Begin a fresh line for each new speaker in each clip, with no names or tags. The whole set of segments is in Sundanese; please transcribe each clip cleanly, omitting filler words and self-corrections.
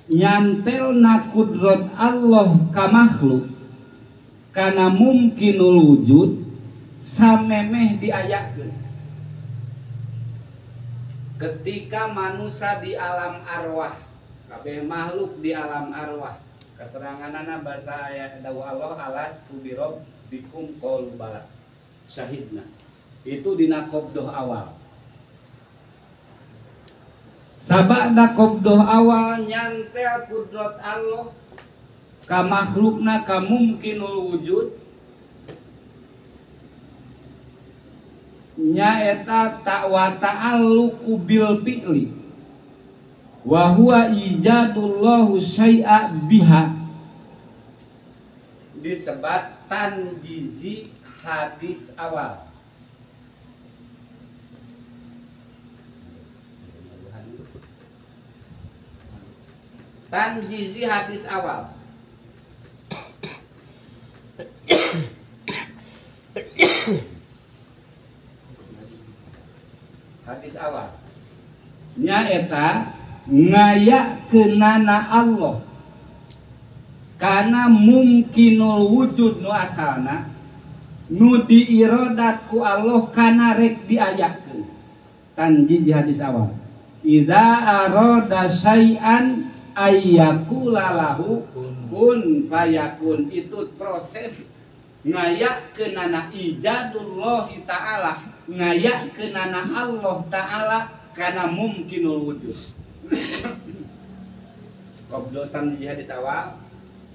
Nyantelna kudrat Allah ka makhluk kana mungkinul wujud samemeh diayakeun. Ketika manusia di alam arwah, kabeh makhluk di alam arwah, keteranganana bahasa ayat dawuh Allah alas kubirob bikum qalu bala syahidna. Itu dina qabdoh awal. Sabada qabdoh awal nyantel kudrat Allah ka makhlukna ka mungkinul wujud nyaeta ta'wa ta'alluqu bil fi'li wa huwa ijadullahu syai'a biha disebat tanjizi hadis awal. Tanjizi hadis awal. Hadis awal nyaeta ngayakeunana Allah kana mungkinul wujud nu asalna nu diirodat ku Allah kana rek diayakeun. Tanjizi hadis awal idza arada syai'an ayyakula lahu kun fayakun. Itu proses ngayakeunana ijadullahi ta'ala, ngayakeunana Allah ta'ala kana mungkinul wujud. Qabdo tanjizi hadis awal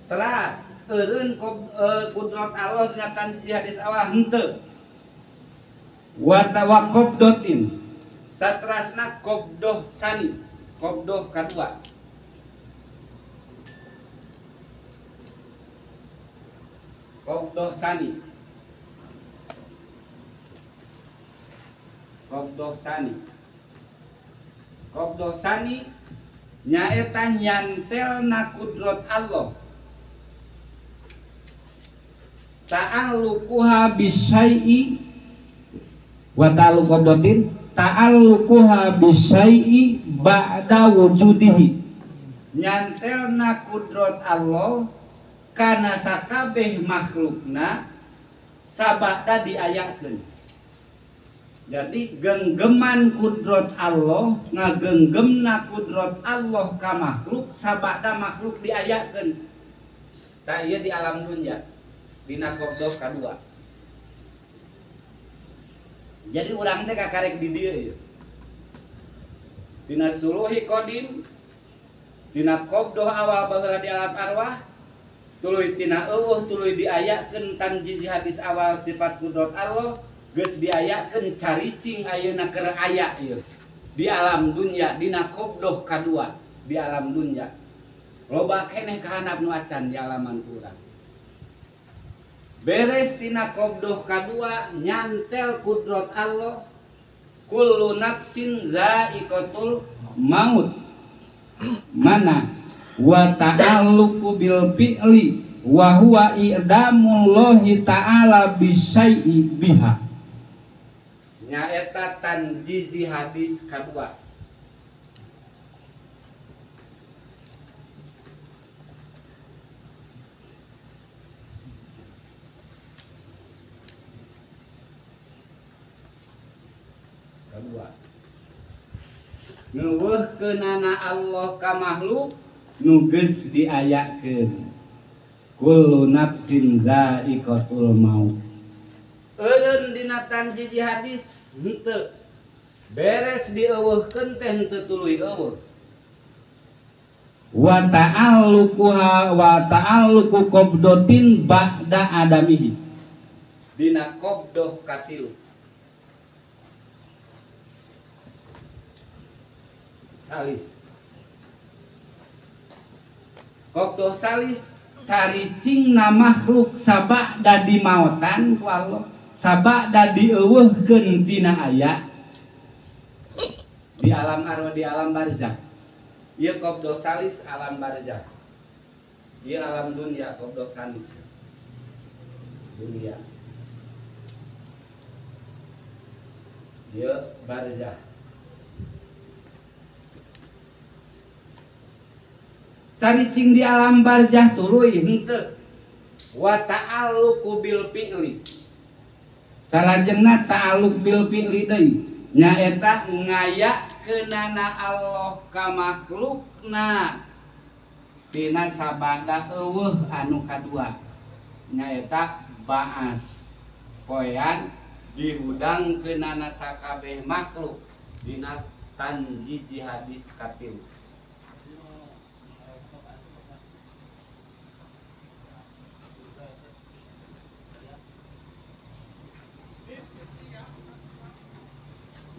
teras eureun kudrat Allah dina tanjizi hadis awal henteu wa tawaqabdotin satrasna qabdoh sani, qabdoh kadua. Qabdoh sani, qabdoh sani, qabdoh sani nyaeta nyantelna kudrat Allah ta'alluquha bisyai'i wa ta'alluqu qabdatin ta'alluquha bisyai'i ba'da wujudihi. Nyantelna kudrat Allah kana sakabeh makhlukna sabada diayakeun. Jadi genggeman kudrat Allah ngagenggemna kudrat Allah ka makhluk sabada makhluk diayakeun. Tah ieu di alam dunya dina qabdoh kadua. Jadi urang teh kakarek di dieu ieu. Dina suluhi qadim, dina qabdoh awal baheula di alam arwah, tuluy tina eueuh tuluy diayakeun tanjizi hadis awal sifat kudrat Allah geus diayakeun caricing ayeuna keur aya ieu di alam dunya dina qabdoh kadua di alam dunya. Loba keneh kahandap nu acan di alaman urang. Beres tina qabdoh kadua nyantel kudrat Allah kullu nafsin za'iqatul maut. Mana wa ta'alluqu bil fi'li wa huwa i'damullahi ta'ala bisyai'i biha. Nyaeta tanjizi hadis kadua. Kedua. Ngeuweuhkeunana Allah ka makhluk nu geus diayakeun. Kullu nafsin za'iqatul maut. Eureun dina tanjizi hadis henteu. Beres dieuweuhkeun teh henteu tuluy eueuh. Wa ta'alluquha wa ta'alluqu qabdatin ba'da adamihi. Dina qabdoh katilu. Salis. Qabdoh salis caricingna makhluk sabada dimaotan ku Allah, sabada dieuweuhkeun tina aya di alam arwah, di alam barzah. Ieu qabdoh salis alam barzah. Ieu alam dunya qabdoh sani. Dunia. Ieu barzah. Caricing di alam barzah tuluy henteu. Wa ta'alluqu bil fi'li. Salajengna ta'alluq bil fi'li deui nyaeta ngayakeunana Allah ka makhlukna tina sabada eueuh anu kadua nyaeta baas poean dihudangkeunana sakabeh makhluk dina tanjiji hadis katilu.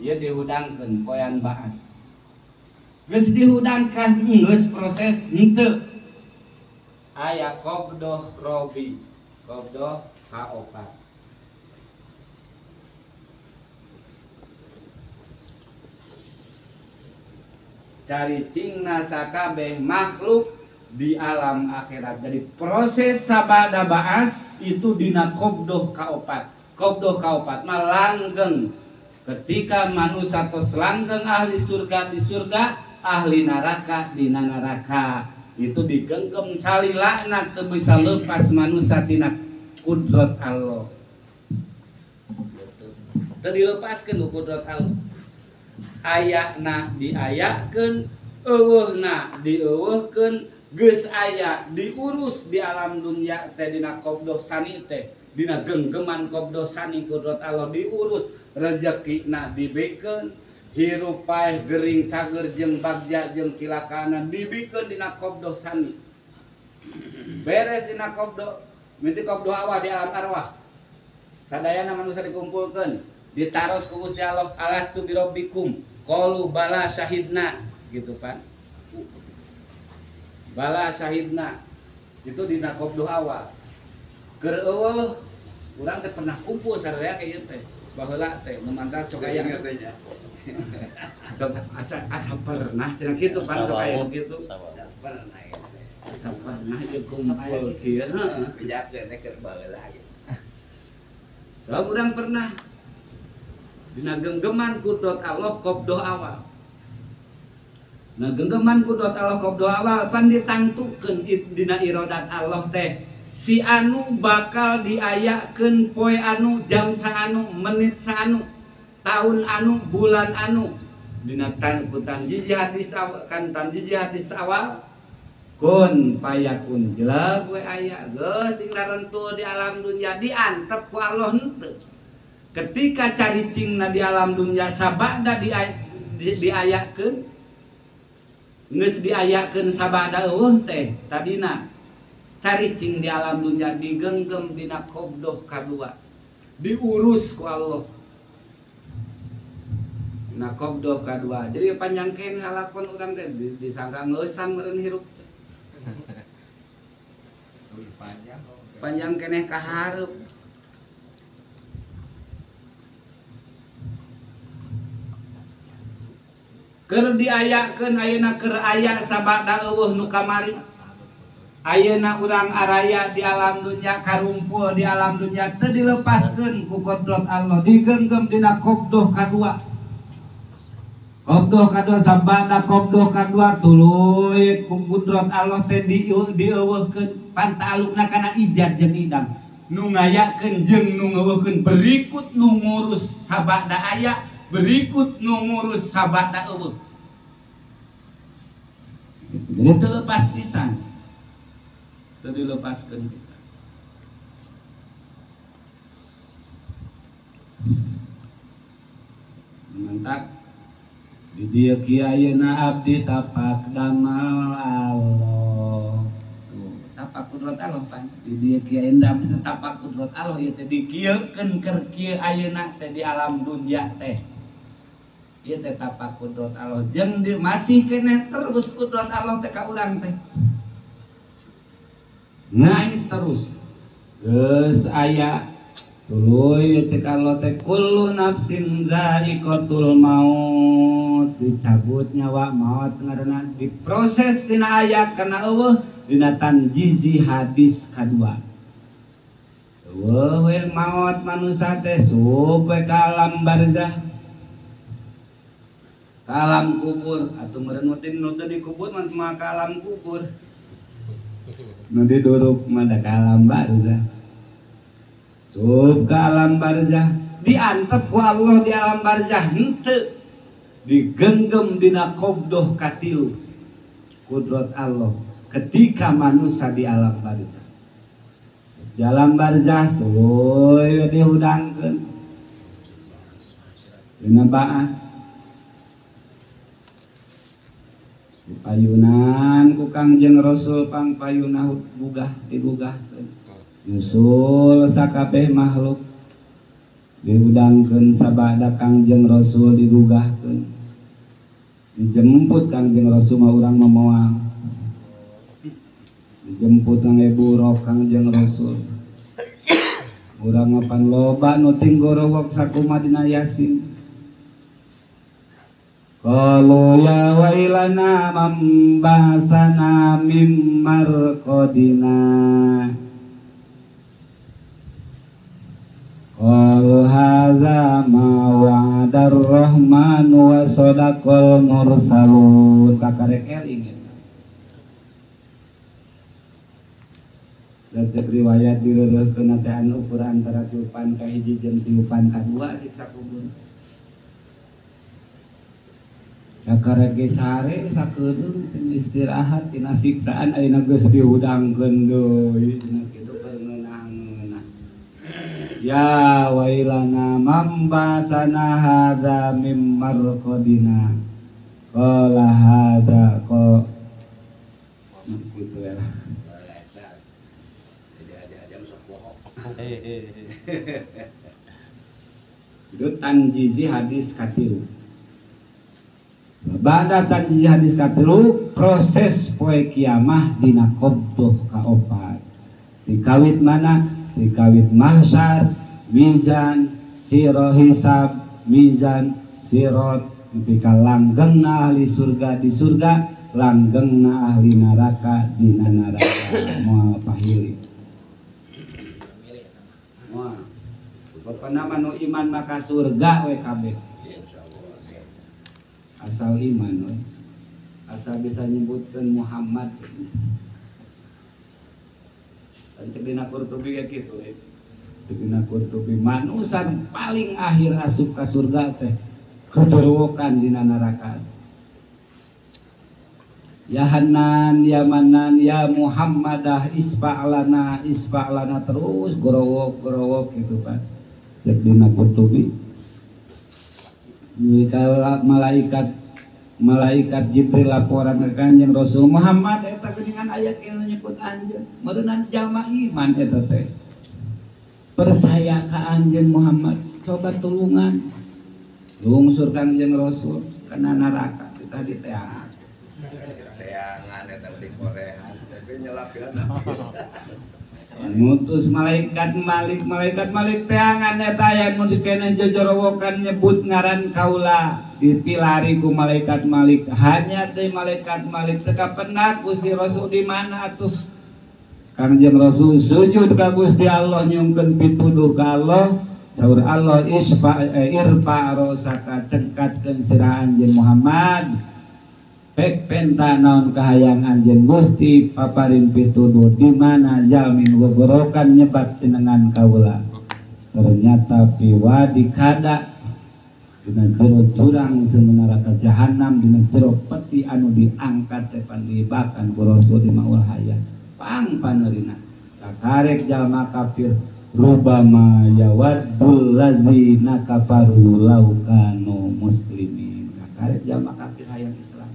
Ieu dihudangkeun poean baas. Geus dihudangkeun geus proses henteu. Aya qabdoh robi, qabdoh kaopat. Caricingna sakabeh makhluk di alam akhirat. Jadi proses sabada baas itu dina qabdoh kaopat. Qabdoh kaopat mah langgeng. Ketika manusia tos langgeng ahli surga di surga, ahli neraka di neraka. Itu digenggam salilana teu bisa lepas manusia tina kudrat Allah. Teu dilepaskeun ku kudrat Allah. Ayana diayakeun, eueuhna dieueuhkeun, geus aya diurus di alam dunya teh dina qabdoh sani teh, dina genggeman qabdoh sani kudrat Allah diurus, rezekina dibikeun, hirup paeh gering cager jeung bagja jeung cilakana dibikeun dina qabdoh sani. Beres dina qabdoh, mimiti qabdoh awal di alam arwah. Sadayana manusia dikumpulkeun, ditaros ku Gusti Allah, alastu birabbikum qalu bala syahidna gitu pan. Bala syahidna itu dina qabdoh awal. Keur eueuh urang teh pernah kumpul sadaya ka ieu teh. Baheula teh nu mantak sok aya asa pernah cenah kitu pan sok aya kitu. Asa pernah jeung kumpul kieu heeh.
Bejakeun teh keur baheula gitu.
Sebab urang pernah dina genggeman kudrat Allah qabdoh awal. Nah genggeman kudrat Allah qabdoh awal pan ditangtukeun dina irodat Allah teh si anu bakal diayakeun poe anu jam saanu menit saanu tahun anu bulan anu dina tan jiji hadis awal kan tan jiji hadis awal kun payakun jeleg we aya geus ting rarentul di alam dunya diantep ku Allah henteu. Ketika caricingna di alam dunya sabada diayakeun geus diayakeun sabada eueuh teh tadina caricing di alam dunya digenggem dina qabdoh kadua diurus ku Allah dina qabdoh kadua. Jadi panjang keneh lalakon urang teh disangka ngeusan meureun hirup panjang keneh ka hareup. Keur diayakeun ayeuna keur aya sabada eueuh nu kamari. Ayeuna urang araya di alam dunya karumpul di alam dunya teu dilepaskeun ku kodrat Allah digenggem dina qabdoh kadua. Qabdoh kadua sabada qabdoh kadua tuluy ku kudrat Allah teh dieuweuhkeun pan ta'alluqna kana ijad jeung idam. Nu ngayakeun jeung nu ngeuweuhkeun berikut nu ngurus sabada aya, berikut nu ngurus sabada eueuh. Jadi teu lepas pisan. Teu dilepaskeun pisan. Mantak di dieu kieu ayeuna abdi tapak damal Allah. Tuh, tapak kudrat Allah pan. Di dieu kieu ayeuna abdi tapak kudrat Allah ieu teh dikieukeun keur kieu ayeuna teh di alam dunya teh. Ieu teh tapak kudrat Allah jeung masih keneh terus kudrat Allah teh ka urang teh. Naik terus. Geus aya tuluy cek Allah teh kullu nafsin za'iqatul maut, dicabut nyawa maut ngaranna diproses dina aya kana eueuh dina tanjizi hadis kadua. Eueuh we maut manusia teh sup we ka alam barzah, ka alam kubur atuh meureun nu teu dikubur mah ka alam kubur. Nu diduruk mah da ka alam barzah. Sub ka alam barzah diantep ku Allah di alam barzah henteu digenggem dina qabdoh katilu kudrat Allah ketika manusia di alam barzah. Di alam barzah tuluy dihudangkeun dina baas payunan ku Kangjeng Rasul pangpayunah bugah dibugahkeun nyusul sakabeh makhluk dihudangkeun sabada Kangjeng Rasul dibugahkeun dijemput Kangjeng Rasul mah urang mah moal dijemput ngangge buruk Kangjeng Rasul urang mah pan loba nu tinggorowok sakumaha dina Yasin. Qalu ya wailana man ba'atsana mim marqadina. Qalu hadza ma wa'adar rahmanu wa sadaqal mursalun. Kakarek eling eta. Dan cek riwayat direureuhkeun teh anu ukur antara tiupan ka hiji jeung tiupan kadua siksa kubur. Kakarek sare sakedeung istirahat tina siksaan ayeuna geus dihudangkeun deui cenah kitu keur ngeunah-ngeunah. Ya wailana mam ba'atsana hadza mim marqadina. Qala hadza qa gitu ya. Itu tanjizi hadis katilu. Bada tanjizi hadis katilu proses poe kiamah dina qabdoh kaopat. Dikawit mana? Dikawit mahsyar, mizan, siro hisab, mizan, sirot, nepi ka langgengna ahli surga di surga, langgengna ahli neraka di neraka. Moal pahili. Moal. Pokona mah nu iman maka surga we kabeh. Asal iman we. Asal bisa nyebutkeun Muhammad. Dan cek dina Qurtubi ya kitu we. Cek dina Qurtubi manusa paling akhir asup ka surga teh kejeruwokan dina neraka. Ya Hanan, ya Manan, ya Muhammadah isfa'lana, isfa'lana terus gorowok-gorowok gitu kan. Cek dina Qurtubi. Kalau malaikat Jibril laporan ke Kanjeng Rasul Muhammad eta geuningan aya kieu nyebut anjeun. Meureunnan jalma iman eta teh. Percaya ka anjeun Muhammad, coba tulungan. Lungsur Kanjeng Rasul kana neraka kita diteangan.
Teangan eta di korehan, tapi nyelapian habis.
Ngutus malaikat Malik, malaikat Malik teangan eta aya nu dikene jojorowokan nyebut ngaran kaula dipilari ku malaikat Malik. Hanya teh malaikat Malik teu kapendak Gusti Rasul di mana atuh. Kangjeng Rasul sujud ka Gusti Allah nyungkeun pituduh ka Allah. Saur Allah isfa irfa rosaka cengkatkeun sirah anjeun Muhammad. Pek penta naon kahayang anjeun Gusti paparin pituduh di mana jalmi nu gogorokan nyebat jenengan kaula. Ternyata piwadi kada dina jero jurang semenaraka jahanam dina jero peti anu diangkat teh pandibakan ku Rasul di maul hayat. Pang paneurina kakarek jalma kafir rubama yawaddul ladzina kafaru law kanu muslimin. Kakarek jalma kafir hayang Islam.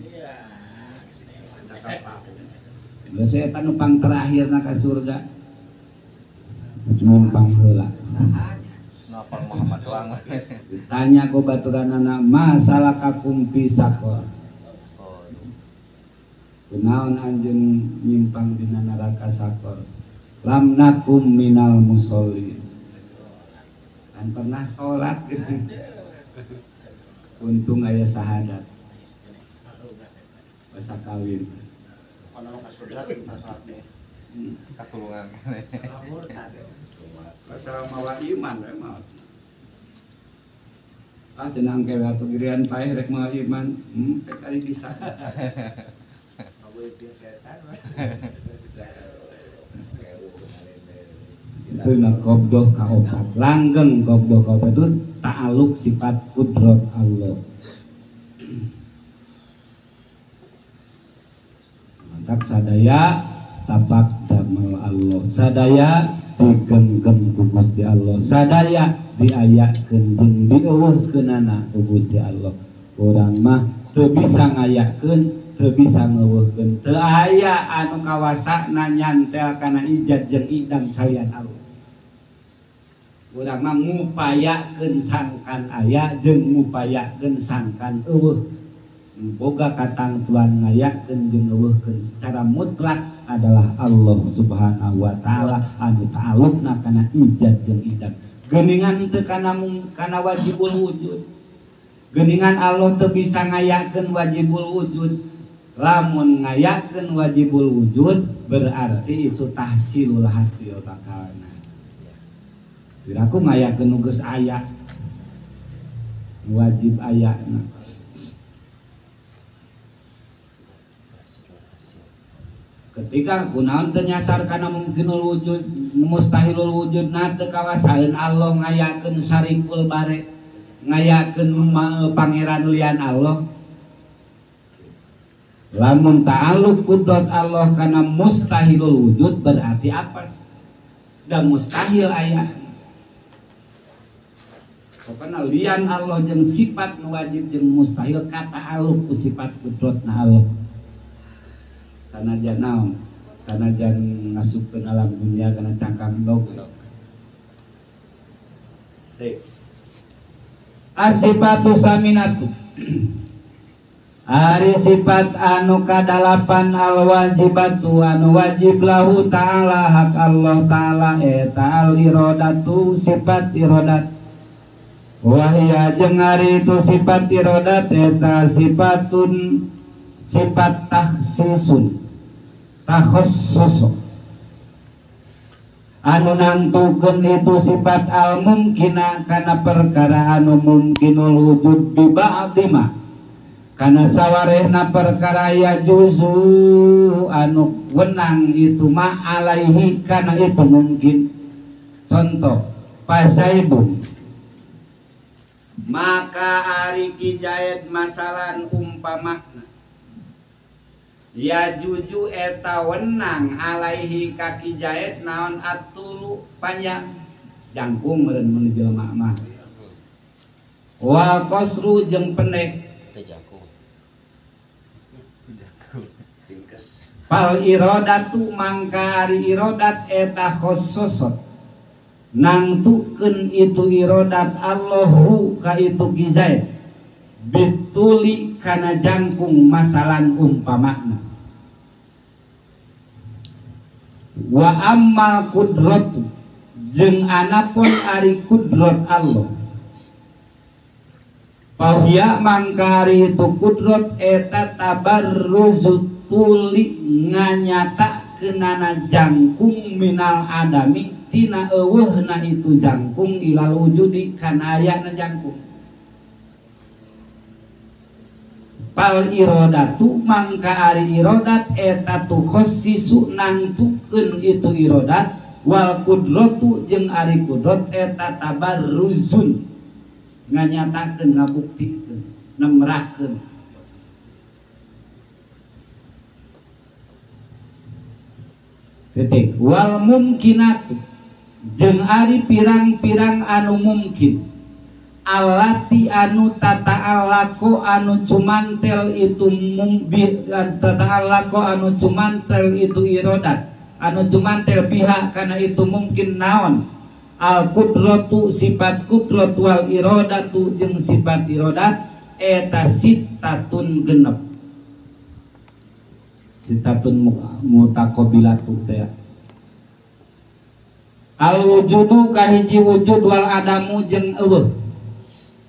Biasanya eta nu pang terakhirna ka surga. Numpang heula.
Nopang Muhammad doang.
Ditanya ku baturanana masalah kakum fi saqar. Kunaon anjeun nyimpang dina neraka saqar? Lam nakum minal musholli. Kan pernah salat gitu. Untung aya sahadat. Basa kawin.
Katulungan.
Pasal mawa iman we mah. Ah tenang kewe atuh girian paeh rek mawa iman, pek ari bisa. Itu na qabdah kaopat. Langgeng qabdah kaopat itu ta'aluk sifat kudrat Allah. Mantap sadaya tapak damel Allah, sadaya digenggam ku Gusti Allah, sadaya diayakeun jeung dieuweuhkeunana ku Gusti Allah. Urang mah teu bisa ngayakeun, teu bisa ngeuweuhkeun, teu aya anu kawasana nyantel kana ijad jeung idam salian Allah. Urang mah ngupayakeun sangkan aya jeung ngupayakeun sangkan euweuh. Boga katangtuan ngayakeun jeung ngeuweuhkeun secara mutlak adalah Allah Subhanahu wa taala anu ta'alluqna kana ijad jeung idam. Geuningan teu kana wajibul wujud. Geuningan Allah teu bisa ngayakeun wajibul wujud. Lamun ngayakeun wajibul wujud berarti itu tahsilul hasil bakalna. Piraku ngayakeun nu geus aya. Wajib ayana. Ketika kunaon teu nyasar kana mungkinul wujud mustahilul wujud na teu kawasaeun Allah ngayakeun syarikul bare, ngayakeun pangeran lian Allah. Lamun ta'alluq kudrat Allah kana mustahilul wujud berarti apa? Da mustahil aya. Pokona lian Allah jeung sifat nu wajib jeung mustahil kata'alluq ku sifat kudratna Allah. Sanajan naon, sanajan ngasupkeun alam dunia kana cangkang endog. Asifatu saminatu ari sifat anu kadalapan al wajibatu anu wajib lahu ta'ala hak Allah ta'ala eta al iradatu sifat iradat. Wahia jeung ari itu sifat iradat eta sifatun sifat takhsisun takhassus anu nangtukeun itu sifat al mumkina kana perkara anu mumkinul wujud bi ba'dima kana sawarehna perkara ya juzu anu wenang itu ma alaihi kana itu mungkin. Contoh pasaibun maka ari Ki Zaid masalan umpamana ya juju eta wenang alaihi ka Ki Zaid naon atulu panjang jangkung meureun mun jelema mah wal qasru jeung pendek
teu jangkung
fal iradatu mangka ari iradat eta khususot nangtukeun itu iradat Allahu ka itu Ki Zaid bituli kana jangkung masalan umpamana. Wa ammal kudratu jeung anapun ari kudrat Allah Bahia mangka ari itu kudrat eta tabarruzu tuli nganyatakeunana jangkung minal adami tina euweuhna itu jangkung ilal wujudi kana ayana jangkung. Pal irodatu mangka ari irodat eta tu khossisu nangtukeun itu irodat wal kudratu jeung ari kudrat eta tabarruzun nganyatakeun ngabuktikeun nemrakeun. Titik wal mumkinatu jeung ari pirang-pirang anu mungkin alati anu tata'allaqo anu cumantel itu tata'allaqo anu cumantel itu irodat anu cumantel biha kana itu mungkin naon al kudratu sifat kudrat wal irodatu jeung sifat irodat eta sitatun genep sitatun mutaqabilatu teh al wujudu kahiji wujud wal adamu jeung eueuh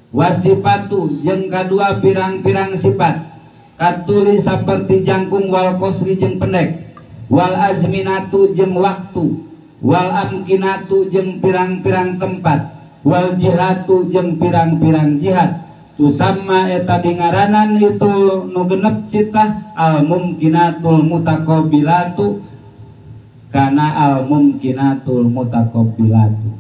wasifatu jeung kadua pirang-pirang sifat katuli saperti jangkung wal qasri jeung pendek wal azminatu jeung waktu wal amkinatu jeung pirang-pirang tempat wal jihatu jeung pirang-pirang jihad Tusamma eta dingaranan itu nu genep sitah al mumkinatul mutaqabilatu kana al mumkinatul mutaqabilatu.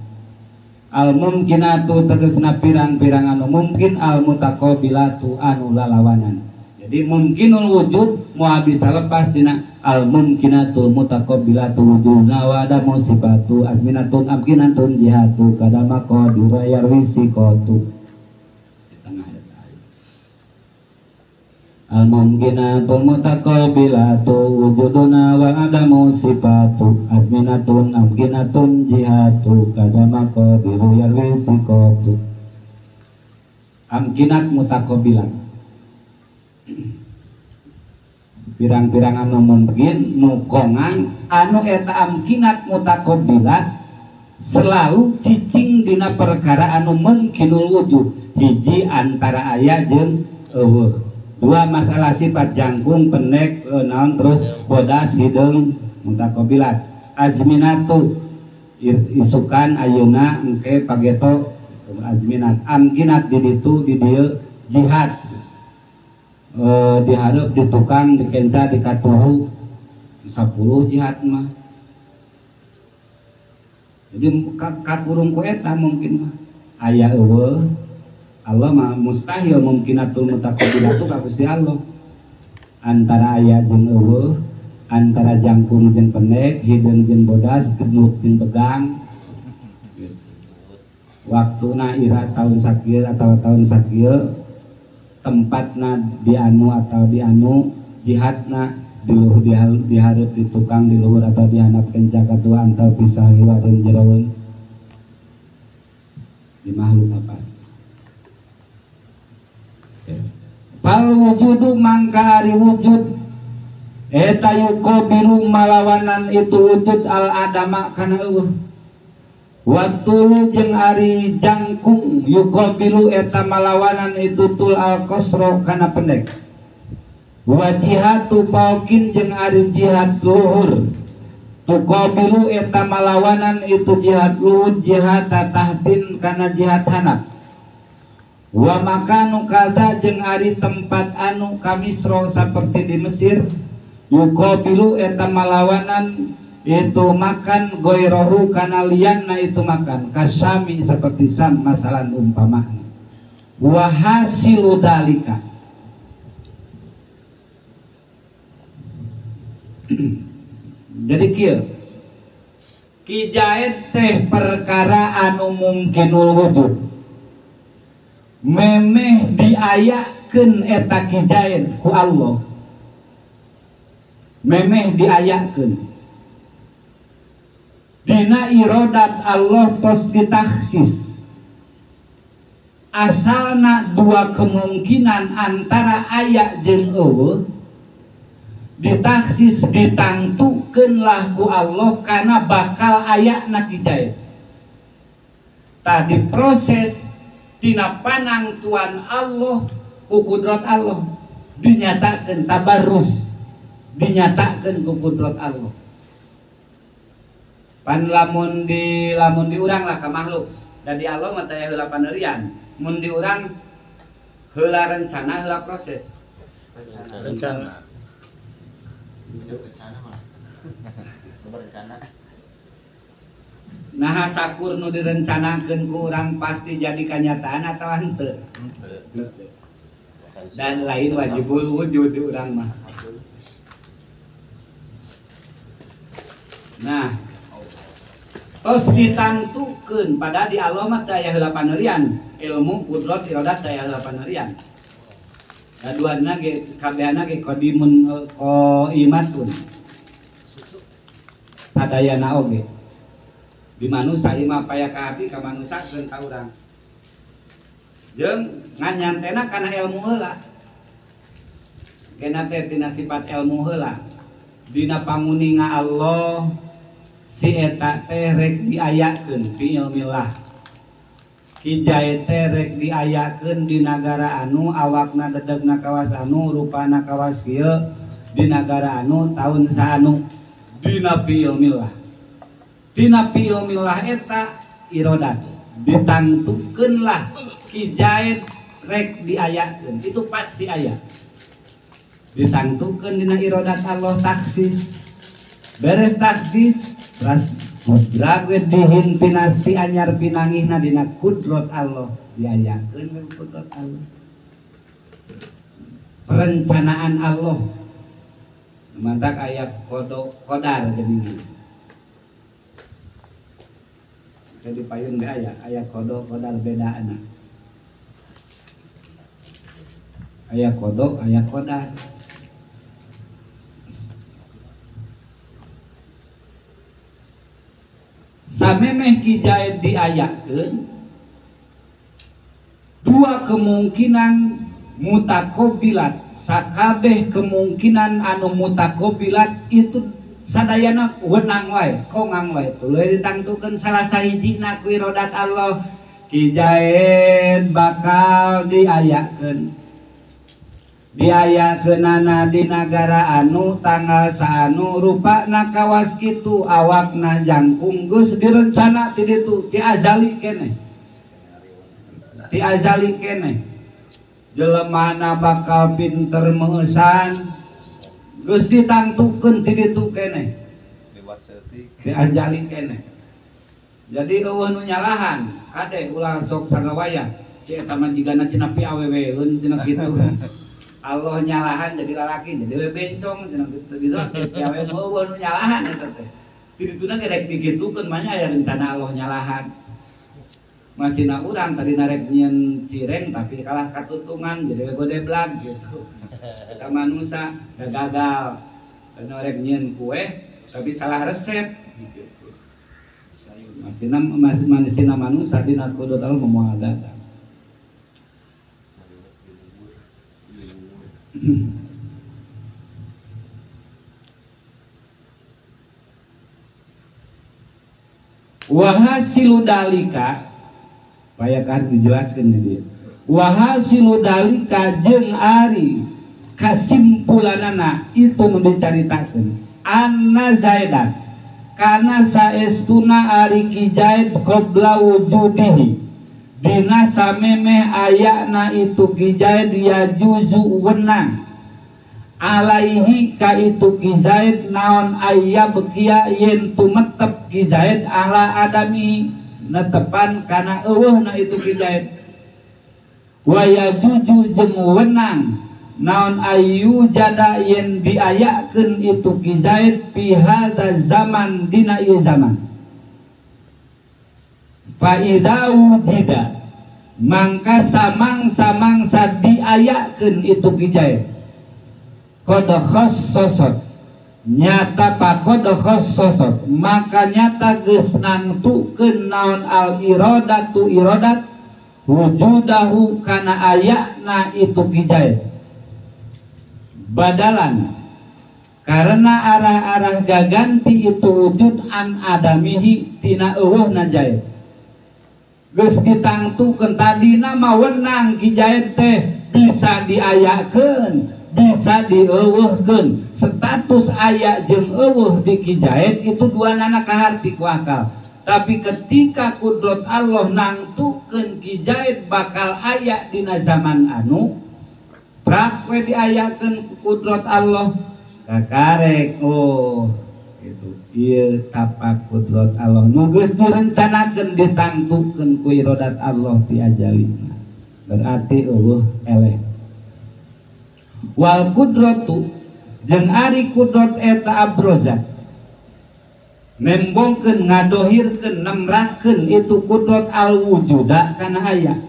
Al mumkinatu tegesna pirang-pirang anu mungkin, al mutaqabilatu anu lalawanan. Jadi mungkinul wujud moal bisa lepas tina al mumkinatul mutaqabilatu wujudna wa adamu sifatu azminatun amkinatun jihatu kadama qadira yarwi siqatu. Al mumkinatul mutaqabilatu wujuduna wa adamu sifatu azminatun amkinatun jihatu kadama qadiru yarwi siqatu. Amkinat mutaqabilat pirang-pirang anu mungkin nu kongang anu eta amkinat mutaqabilat selalu cicing dina perkara anu mungkinul wujud. Hiji antara aya jeung eueuh, dua masalah sifat jangkung pendek naon terus bodas hideung mutaqabilat. Azminatu isukan ayeuna engke pageto azminat. Amkinat di ditu di dieu jihad dihareup di tukang di kenca di katuhu 10 jihad mah. Jadi kakurung ku eta mungkin mah aya eueuh Allah mah mustahil mungkinatul mutaqabilatu ka Gusti Allah. Antara aya jeung eueuh, antara jangkung jeung pendek, hideung jeung bodas, gendut jeung begang. Waktuna ira tahun sakieu atau tahun sakieu, tempatna di anu atau di anu, jihadna di luhur dihareup di tukang di luhur atau di handap kenca katua antau pisah luareun jeroeun. Di makhluk pasti. Fal wujudu mangka ari wujud eta yuqabilu malawanan itu wujud al adama kana eueuh. Watulu jeung ari jangkung yuqabilu eta malawanan itu tul al qasra kana pendek. Wa jihatu fauqin jeung ari jihad luhur tuqabilu eta malawanan itu jihad luhur jihad tahtin kana jihad hanap. Wa makanu kada jeung ari tempat anu kamisro seperti di Mesir yuqabilu eta malawanan itu makan goirohu kana lianna itu makan kasami seperti sam masalan umpamana. Wa hasilu dalika jadi kieu kijaet teh perkara anu mungkinul wujud memeh diayakeun eta kijaen ku Allah, memeh diayakeun dina irodat Allah tos ditaksis. Asalna dua kemungkinan antara aya jeung eueuh ditaksis ditangtukeun lah ku Allah kana bakal ayana kijaen. Tadi proses tina panangtuan Allah ku kudrat Allah dinyatakan tabarrus, dinyatakan ku kudrat Allah. Pan lamun diurang lah ka makhluk da di Allah mah teh heula panerian, mun diurang heula rencana heula proses.
Rencana. Rencana mah. Berencana.
Nah sakur nu direncanakeun ku urang pasti jadi kenyataan atau henteu? Dan lain wajibul wujud di urang mah. Nah, tos ditangtukeun padahal di Allah mah teu aya heula panerian, ilmu kudrat iradat teu aya heula panerian. Da duana ge kabehana ge qadimun qaimatun. Sadayana oge. Di manusia imah paya ka hati ka manusia keun ka urang. Jeung nganyantena kana ilmu heula. Kena teh tina sifat ilmu heula. Dina panguninga Allah si eta teh rek diayakeun fi ilmillah. Kijae teh rek diayakeun di nagara anu awakna dedegna kawas anu rupana kawas kieu di nagara anu taun saanu dina fi ilmillah. Dina fi ilmillah eta irodat ditangtukeun lah kijae rek diayakeun itu pasti aya. Ditangtukeun dina irodat Allah taksis. Beres taksis ras mudrak we dihin pinasti anyar pinangihna dina kudrat Allah diayakeun kudrat Allah. Perencanaan Allah. Mantak aya kodok kodar geuningan. Jadi payun ge aya, aya kodok kodar bedaana. Aya kodok, aya kodar. Samemeh Ki Zaid diayakeun dua kemungkinan mutakobilat, sakabeh kemungkinan anu mutakobilat itu sadayana wenang wae, kongang wae. Tuluy ditangtukeun salah sahijina ku irodat Allah Ki Zaid bakal diayakeun. Diayakeunana di nagara anu tanggal saanu rupana kawas kitu awakna jangkung geus direncana ti ditu ti azali keneh. Ti azali keneh. Jelemana bakal pinter meusan geus ditangtukeun ti ditu keneh. Ti azali keneh. Jadi eueuh nu nyalahan kade ulah sok sagawaya si eta mah jigana cenah piaweweun cenah kitu. Allah nyalahan jadi lalaki jadi we bencong cenah kitu gitu piawe eueuh nu nyalahan eta teh. Ti dituna ge rek digitukeun mah nya aya rencana Allah nyalahan. Masina urang tadi narek nyieun cireng tapi kalah katutungan jadi we godeblag gitu. Kita manusia gagal. Narek nyieun kue tapi salah resep gitu. Masina manusia dina kudrat Allah moal gagal. Wahasilu dalika paya kan dijelaskan di dia. Wahasilu dalika jeung ari kasimpulanana itu nu dicaritakeun anna zaidan kana saestuna ari Ki Zaid qabla wujudihi dina samemeh ayana itu Ki Zaid ya juzu wenang alaihi ka itu Ki Zaid naon aya bekia yen tumetep Ki Zaid ala adami netepan kana eueuhna itu Ki Zaid wa yajuju jeung wenang naon ayu jada yen diayakeun itu Ki Zaid fi hadza zaman dina ieu zaman fa idza wujida mangka samang-samangsa diayakeun itu Ki Zaid qad khassasat nyata pakod khassasat maka nyata geus nangtukeun naon al iradatu iradat wujudahu kana ayana itu Ki Zaid badalan karena arah-arah gaganti itu wujud an adamihi tina eueuhna Zaid geus ditangtukeun tadina mah wenang Ki Zaid teh bisa diayakeun bisa dieuweuhkeun. Status aya jeung euweuh di Ki Zaid itu dua nana kaharti ku akal. Tapi ketika kudrat Allah nangtukeun Ki Zaid bakal aya dina zaman anu prak we diayakeun kudrat Allah kakarek oh itu ieu tapak kudrat Allah nu geus direncanakeun ditangtukeun ku iradat Allah ti ajalina berarti euweuh eleh. Wal kudratu jeung ari kudrat eta abroza nembongkeun ngadohirkeun nemrakeun itu kudrat al wujuda kana aya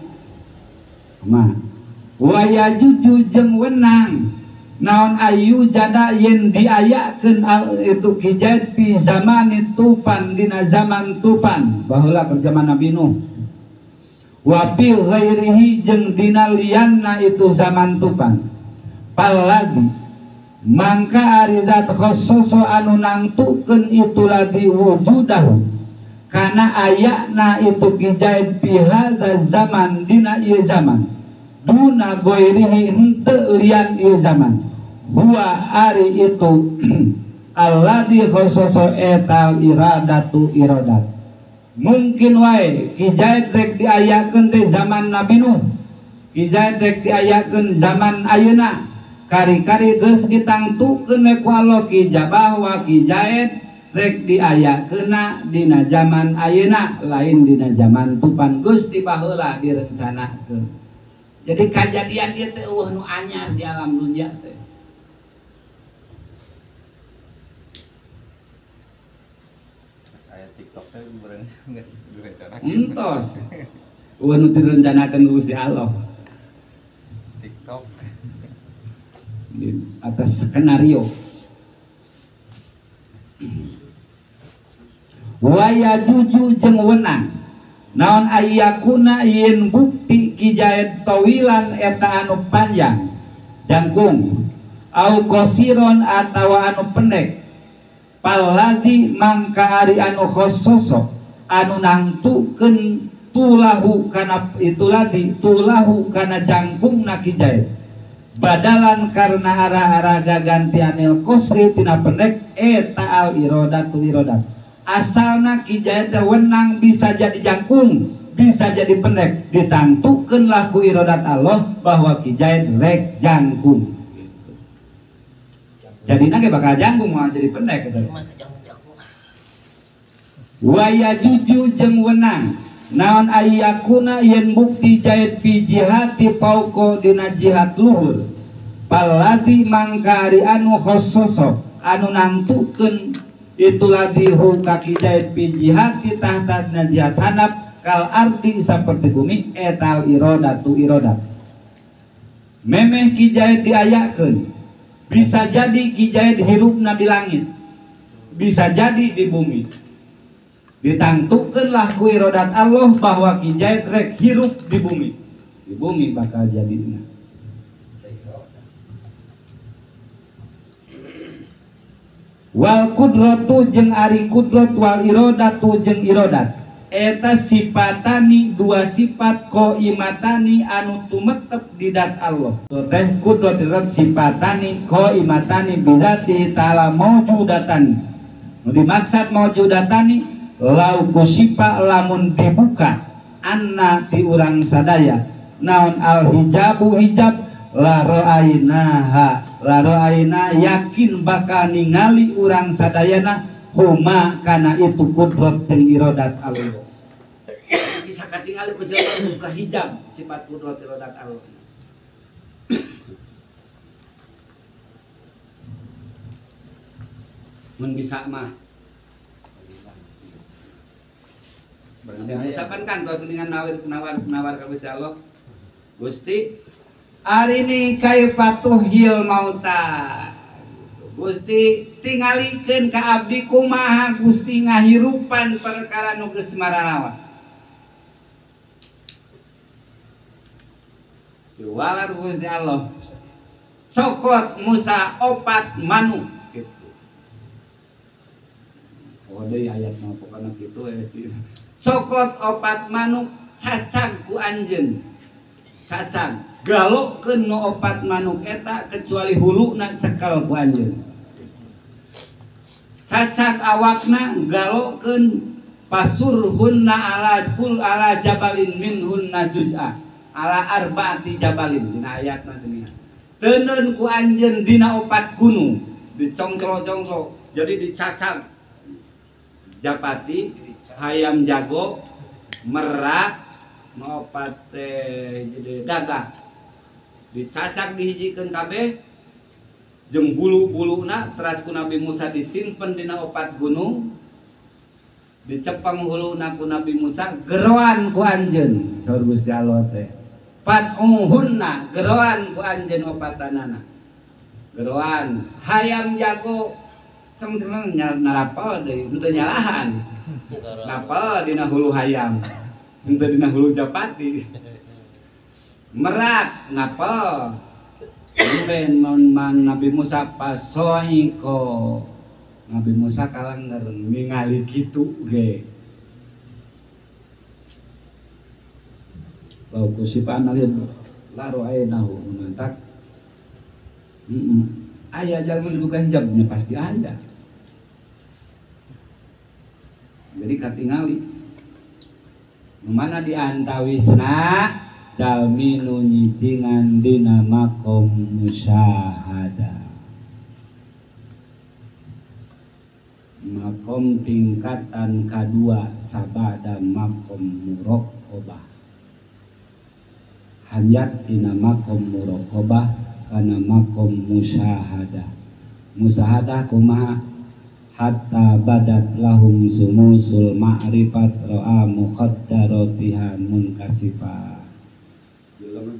mah wa yajuju jeung wenang naon ayu jada yen diayakeun itu Ki Zaid fi zamani tufan dina zaman tufan baheula keur zaman Nabi Nuh wa fi ghairihi jeung dina lianna itu zaman tufan palagi mangka ari zat khossoso anu nangtukeun itu ladi wujudahu kana ayana itu Ki Zaid fi hadza zaman dina ieu zaman duna goirihi henteu lian ieu zaman huwa ari itu alladzi khossoso etal iradatu iradat mungkin wae Ki Zaid rek diayakeun teh zaman Nabi Nuh. Ki Zaid rek diayakeun zaman ayeuna kari-kari geus ditangtukeun we ku Allah ki bahwa Ki Zaid rek diayakeunna dina zaman ayeuna lain dina zaman tupan geus ti baheula direncanakeun. Jadi kajadian ieu teh eueuh nu anyar di alam dunya teh.
Aya TikTok teh bareng geus direncanakeun.
Entos. Eueuh nu direncanakeun ku Gusti Allah.
TikTok
di atas skenario. Waya juju jeung wenang naon ayyakuna yen bukti Ki Zaid tawilan eta anu panjang jangkung au qasiron atawa anu pendek paladi mangka ari anu khososo anu nangtukeun tulahu kana itu ladi tulahu kana jangkungna Ki Zaid badalan karena arah-arah gagantianil qasri tina pendek eta al irodatu irodat asalna Ki Zaid teh wenang bisa jadi jangkung bisa jadi pendek ditangtukeunlah ku irodat Allah bahwa Ki Zaid rek jangkung jadina ge bakal jangkung moal jadi pendek gitu. Waya juju jeung wenang naon ayyakuna yen bukti Zaid fi jihati fauqa dina jihad luhur paladi mangka ari anu khososo anu nangtukeun itu ladihu ka Ki Zaid fi jihati tahta dina jihad handap kal ardi saperti bumi etal irodatu irodat memeh Ki Zaid diayakeun bisa jadi Ki Zaid hirupna di langit bisa jadi di bumi ditangtukeunlah ku irodat Allah bahwa Ki Zaid rek hirup di bumi bakal jadina. Wal kudratu jeung ari kudrat wal irodatu jeung irodat eta sifatani dua sifat qaimatani anu tumetep di dat Allah teh kudrat irodat sifatani qaimatani bidati ta'ala maujudatani nu dimaksud maujudatani lau kusipa lamun dibuka anna ti urang sadaya naon al hijabu hijab la ra'ainaha la ra'aina yakin bakal ningali urang sadayana huma kana itu kudrat jeung irodat Allah bisa katingali ku jelema buka hijab sifat kudrat irodat Allah. Mun bisa mah bisa pan kan tos dengan nawar ka Gusti Allah. Gusti arini kaifatuhil mauta. Gusti tingalikeun ka abdi kumaha Gusti ngahirupan perkara nu geus maranawa. Diwalar Gusti Allah. Cokot Musa opat manuk gitu. Oh deui ayat mah pokona kitu ya. Cokot opat manuk cacag ku anjeun. Cacag galokkeun nu opat manuk eta kecuali huluna cekel ku anjeun. Cacag awakna galokkeun pasurhunna ala kul ala jabalin minhunna juz'a ala arbaati jabalin dina ayatna geuningan. Teuneun ku anjeun dina opat gunung dicongcro-congcro jadi dicacag japati hayam jago merak opat teh jadi gagah dicacag dihijikeun kabeh jeung bulu-buluna teras ku Nabi Musa disimpen dina opat gunung dicepeng huluna ku Nabi Musa geroan ku anjeun saur Gusti Allah teh pat'uhunna geroan ku anjeun opatanana geroan hayam jago ceng-ceng narapal deui henteu nyalahan napal dina hulu hayam henteu dina hulu japati merak napal ben man Nabi Musa pasoiko Nabi Musa kalangger ningali kitu ge lau kusipan alin laro ainahu mantak aya jalma dibuka hijabnya pasti ada. Jadi katingali mana diantawisna jalmi nu nyicingan dina makom musyahadah. Makom tingkatan kadua sabada makom muraqabah. Hayat dina makom muraqabah kana makom musyahadah. Musyahadah kumaha? Hatta badat lahum sumusul ma'rifat ra'a mukhaddaratiha munkasifa.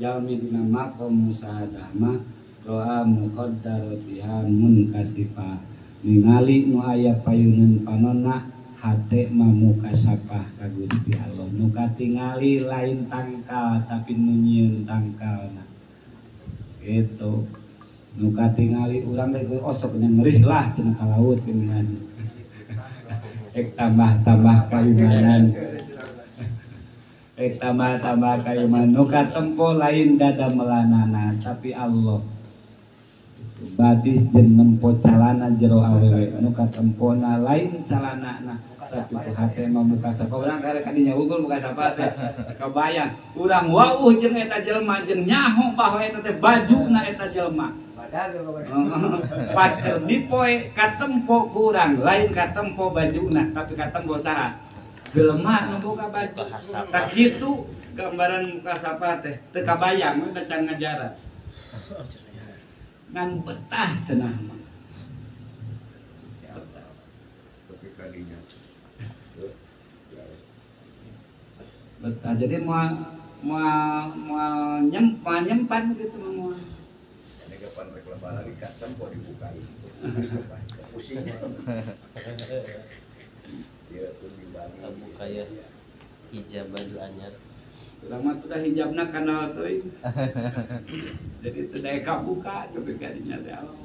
Jalmi dina makom musyahadah mah ra'a mukhaddaratiha munkasifa. Ningali nu aya payuneun panonna hate mah mukasapah ka Gusti Allah. Nu katingali lain tangkal tapi nu nyieun tangkalna. Gitu. Nu katingali urang teh osok ngerih lah cenah ka laut geuningan. Ek tambah-tambah kaimanan. Ek tambah-tambah kaimanan. Nu katempo lain dada melanana tapi Allah. Badis jeung nempo calana jero awewe nu katempona lain calanana tapi ku hate mah muka sapa urang karek kadinya unggul muka sapa teh kabayang urang wauh jeung eta jelema jeung nyaho bahwa eta teh bajuna eta jelema. Pas keur dipoe katempo ku urang lain katempo bajuna tapi katempo saha jelema nu boga baju. Tak kitu gambaran muka sapa teh teu kabayang we can ngajaran ngan betah cenah mah.
Tapi kadinya
betah jadi moal nyempan gitu mah.
Ini kapan rek lebaran di katem kok dibuka. Pusing. Dia tuh dibagi
buka ya hijab baju anyar.
Lama tuh dah hijabna kana teuing. Jadi teu daek kabuka tapi kadinya teh Allah.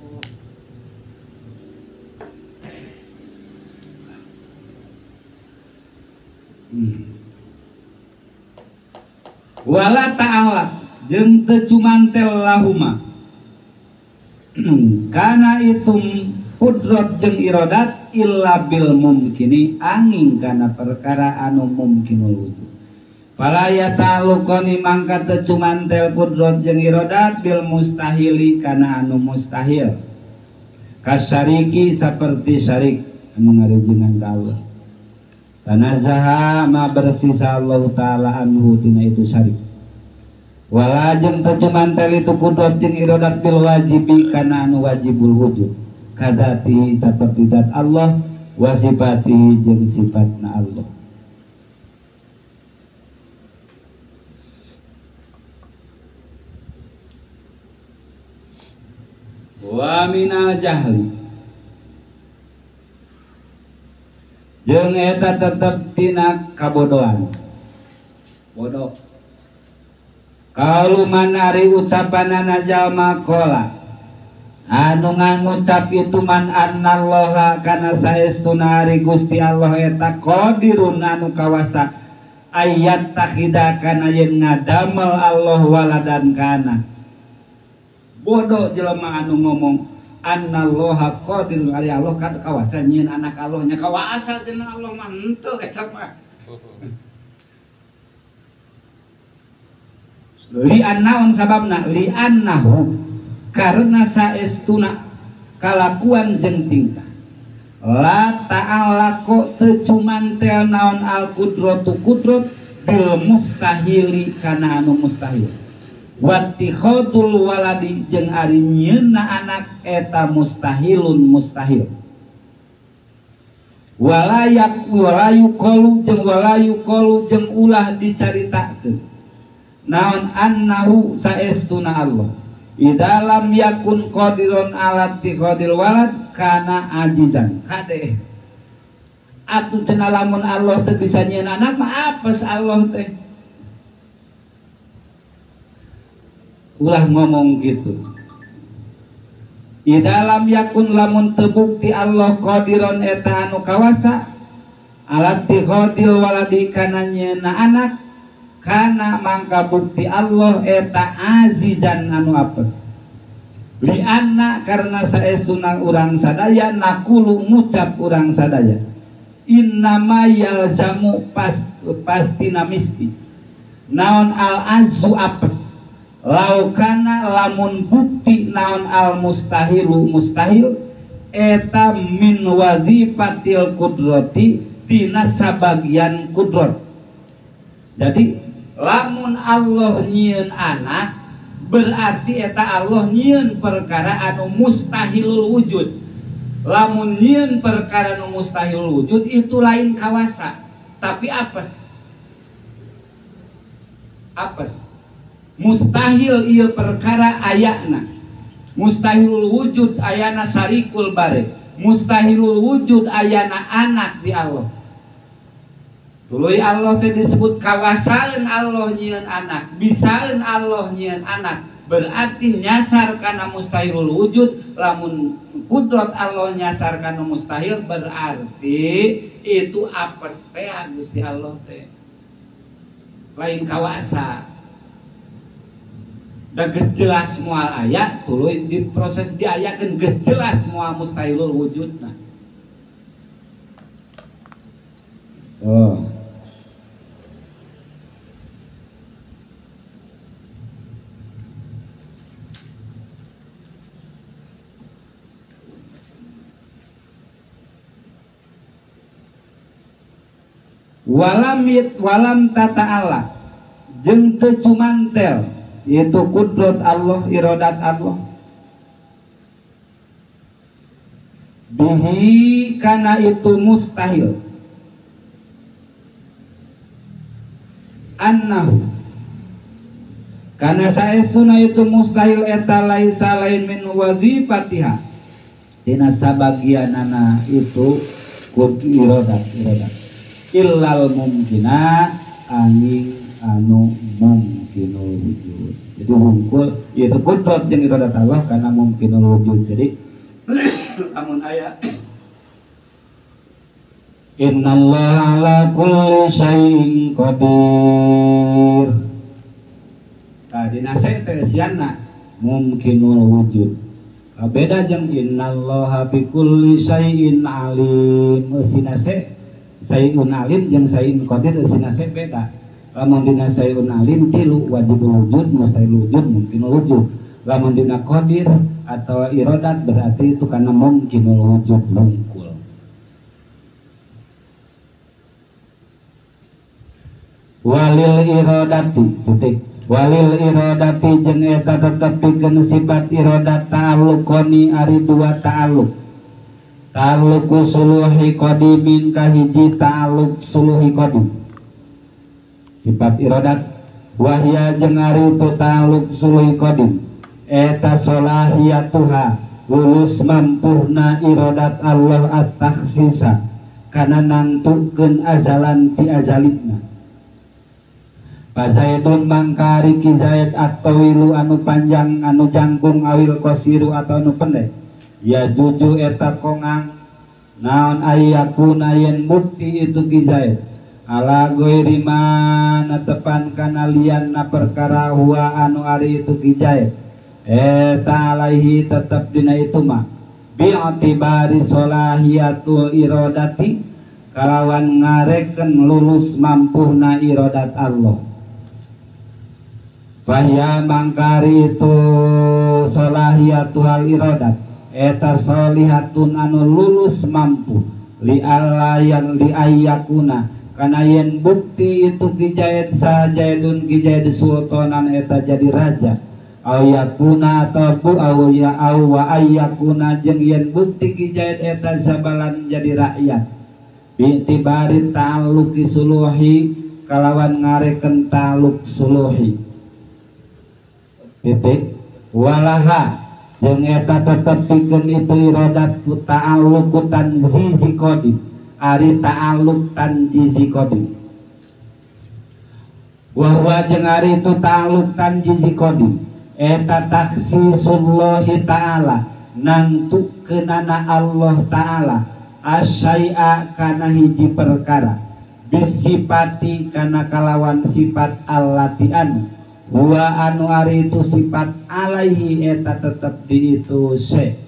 Wala ta'ala jeung teu cumantel lahuma. Kana itum kudrat jeung iradat illa bil mumkini angin kana perkara anu mumkinul wujud. Fala yata'alluqani mangka teu cumantel kudrat jeung iradat bil mustahili kana anu mustahil. Kasyariki saperti syarik anu ngarejengan ka Allah. Tanazaha ma bersih Allah ta'ala anhu tina itu syarik. Wala jeung teu cumantel itu kudrat jeung iradat bil wajibi kana anu wajibul wujud. Kadzati saperti zat Allah wa sifatihi jeung sifatna Allah. Wa minal jahli jeung eta tetep tina kabodohan. Bodoh. Kaluman ari ucapanana jalma qala anu ngucap itu man annallaha kana saestuna ari Gusti Allah eta qadirun anu kawasa ayat takhida kana yen ngadamel Allah waladan kana. Bodoh jelema anu ngomong annallaha qadirun ari Allah kad kawasa nyieun anak Allah nya kawasa cenah Allah mah henteu eta mah. Li annaun sababna li annahu karena saestuna kalakuan jeung tingkah la ta'allaqo teu cumantel naon al qudratu qudrat bil mustahili kana anu mustahil. Wattikhadul waladi jeung ari nyieunna anak eta mustahilun mustahil. Walayak walayu qalu jeung walayu qalu jeung ulah dicaritakeun naon annahu saestuna Allah idza lam yakun qadiron ala tikhadil walad kana ajizan. Kade atuh cenah lamun Allah teu bisa nyieun anak mah apes Allah teh. Ulah ngomong gitu. Di dalam yakun lamun tebukti Allah qadiron eta anu kawasa ala tikhadil waladi kana nyieunna anak kana mangka bukti Allah eta azizan anu apes. Li anna karena saestuna urang sadaya nakulu ngucap urang sadaya innama yalzamu pastina misti Naon al azu apes laukana lamun bukti naon al mustahilu mustahil eta min wazifatil kudrati tina sabagian kudrat. Jadi lamun Allah nyieun anak berarti eta Allah nyieun perkara anu mustahilul wujud. Lamun nyieun perkara anu mustahilul wujud itu lain kawasa tapi apes. Apes mustahil ieu perkara ayana, mustahilul wujud ayana syarikul bare, mustahilul wujud ayana anak di Allah. Tuluy Allah teh disebut kawasaeun Allah nyieun anak, bisaeun Allah nyieun anak, berarti nyasar kana mustahilul wujud. Lamun kudrat Allah nyasar kana mustahil berarti itu apes teh Gusti Allah teh lain kawasa. Da geus jelas moal aya tuluy diproses diayakeun geus jelas moal mustahilul wujudna. Oh. Walam walam tata Allah jeung teu cumantel itu kudrat Allah iradat Allah bihi kana itu mustahil annahu kana saestuna itu mustahil eta laisa lain min wazifatiha dina sabagianana itu kud iradat iradat illal mumkina angin anu mumkinul wujud. Jadi hungkul itu kudrat jeung iradat Allah karena mumkinul wujud. Jadi amun aya innallaha ala kulli syai'in qadir. Tah dina teh sianna mumkinul wujud. Beda jeung innallaha bikulli syai'in alim. Eusina syai'un alim jeung syai'in qadir eusina beda. Lamun dina syai'un alim tilu wajibul wujud, mustahil wujud, mungkinul wujud. Lamun dina qadir atau iradat berarti itu karena mungkinul wujud lungkul. Walil iradati titik. Walil iradati jeung eta tetep pikeun sifat iradat ta'alluqoni ari dua ta'alluq. Ta'alluqu suluhi qadimin kahiji ta'alluq suluhi qadim. Sifat iradat wahya jeung ari itu ta'alluq suluhi qadim eta solahiyatuha lulus mampuhna iradat Allah at-takhsisa kana nangtukeun azalan ti azalina. Fazaidun mangkari ki zaid at-tawilu anu panjang anu jangkung awil qasiru atau anu pendek ya juju eta kongang naon ayyakuna yen bukti itu ki zaid ala ghairi ma netepan kana lian na perkara huwa anu ari itu ki zaid eta alaihi tetep dina itu mah bi'tibari solahiyatul iradati kalawan ngareken lulus mampuhna iradat Allah. Bahya mangkari itu solahiyatul iradat eta solihatun anu lulus mampu li alla yang li ayyakuna kana yen bukti itu ki zaid sajaidun ki zaid sultanan eta jadi raja aw yakuna atau bu aw ya aw wa ayyakuna jeung yen bukti ki zaid eta sabalan jadi rakyat bi'tibari ta'alluqi suluhi kalawan ngareken ta'alluq suluhi titik walaha jeung eta tetep pikeun itu iradat ta'alluqu tanzizi qadim ari ta'alluq tanzizi qadim wa huwa jeung ari itu ta'alluq tanzizi qadim eta takhsisullahi ta'ala nangtukeunana Allah ta'ala asyai'a kana hiji perkara bisipati kana kalawan sifat allati anu huwa anu ari itu sifat alaihi eta tetep di itu se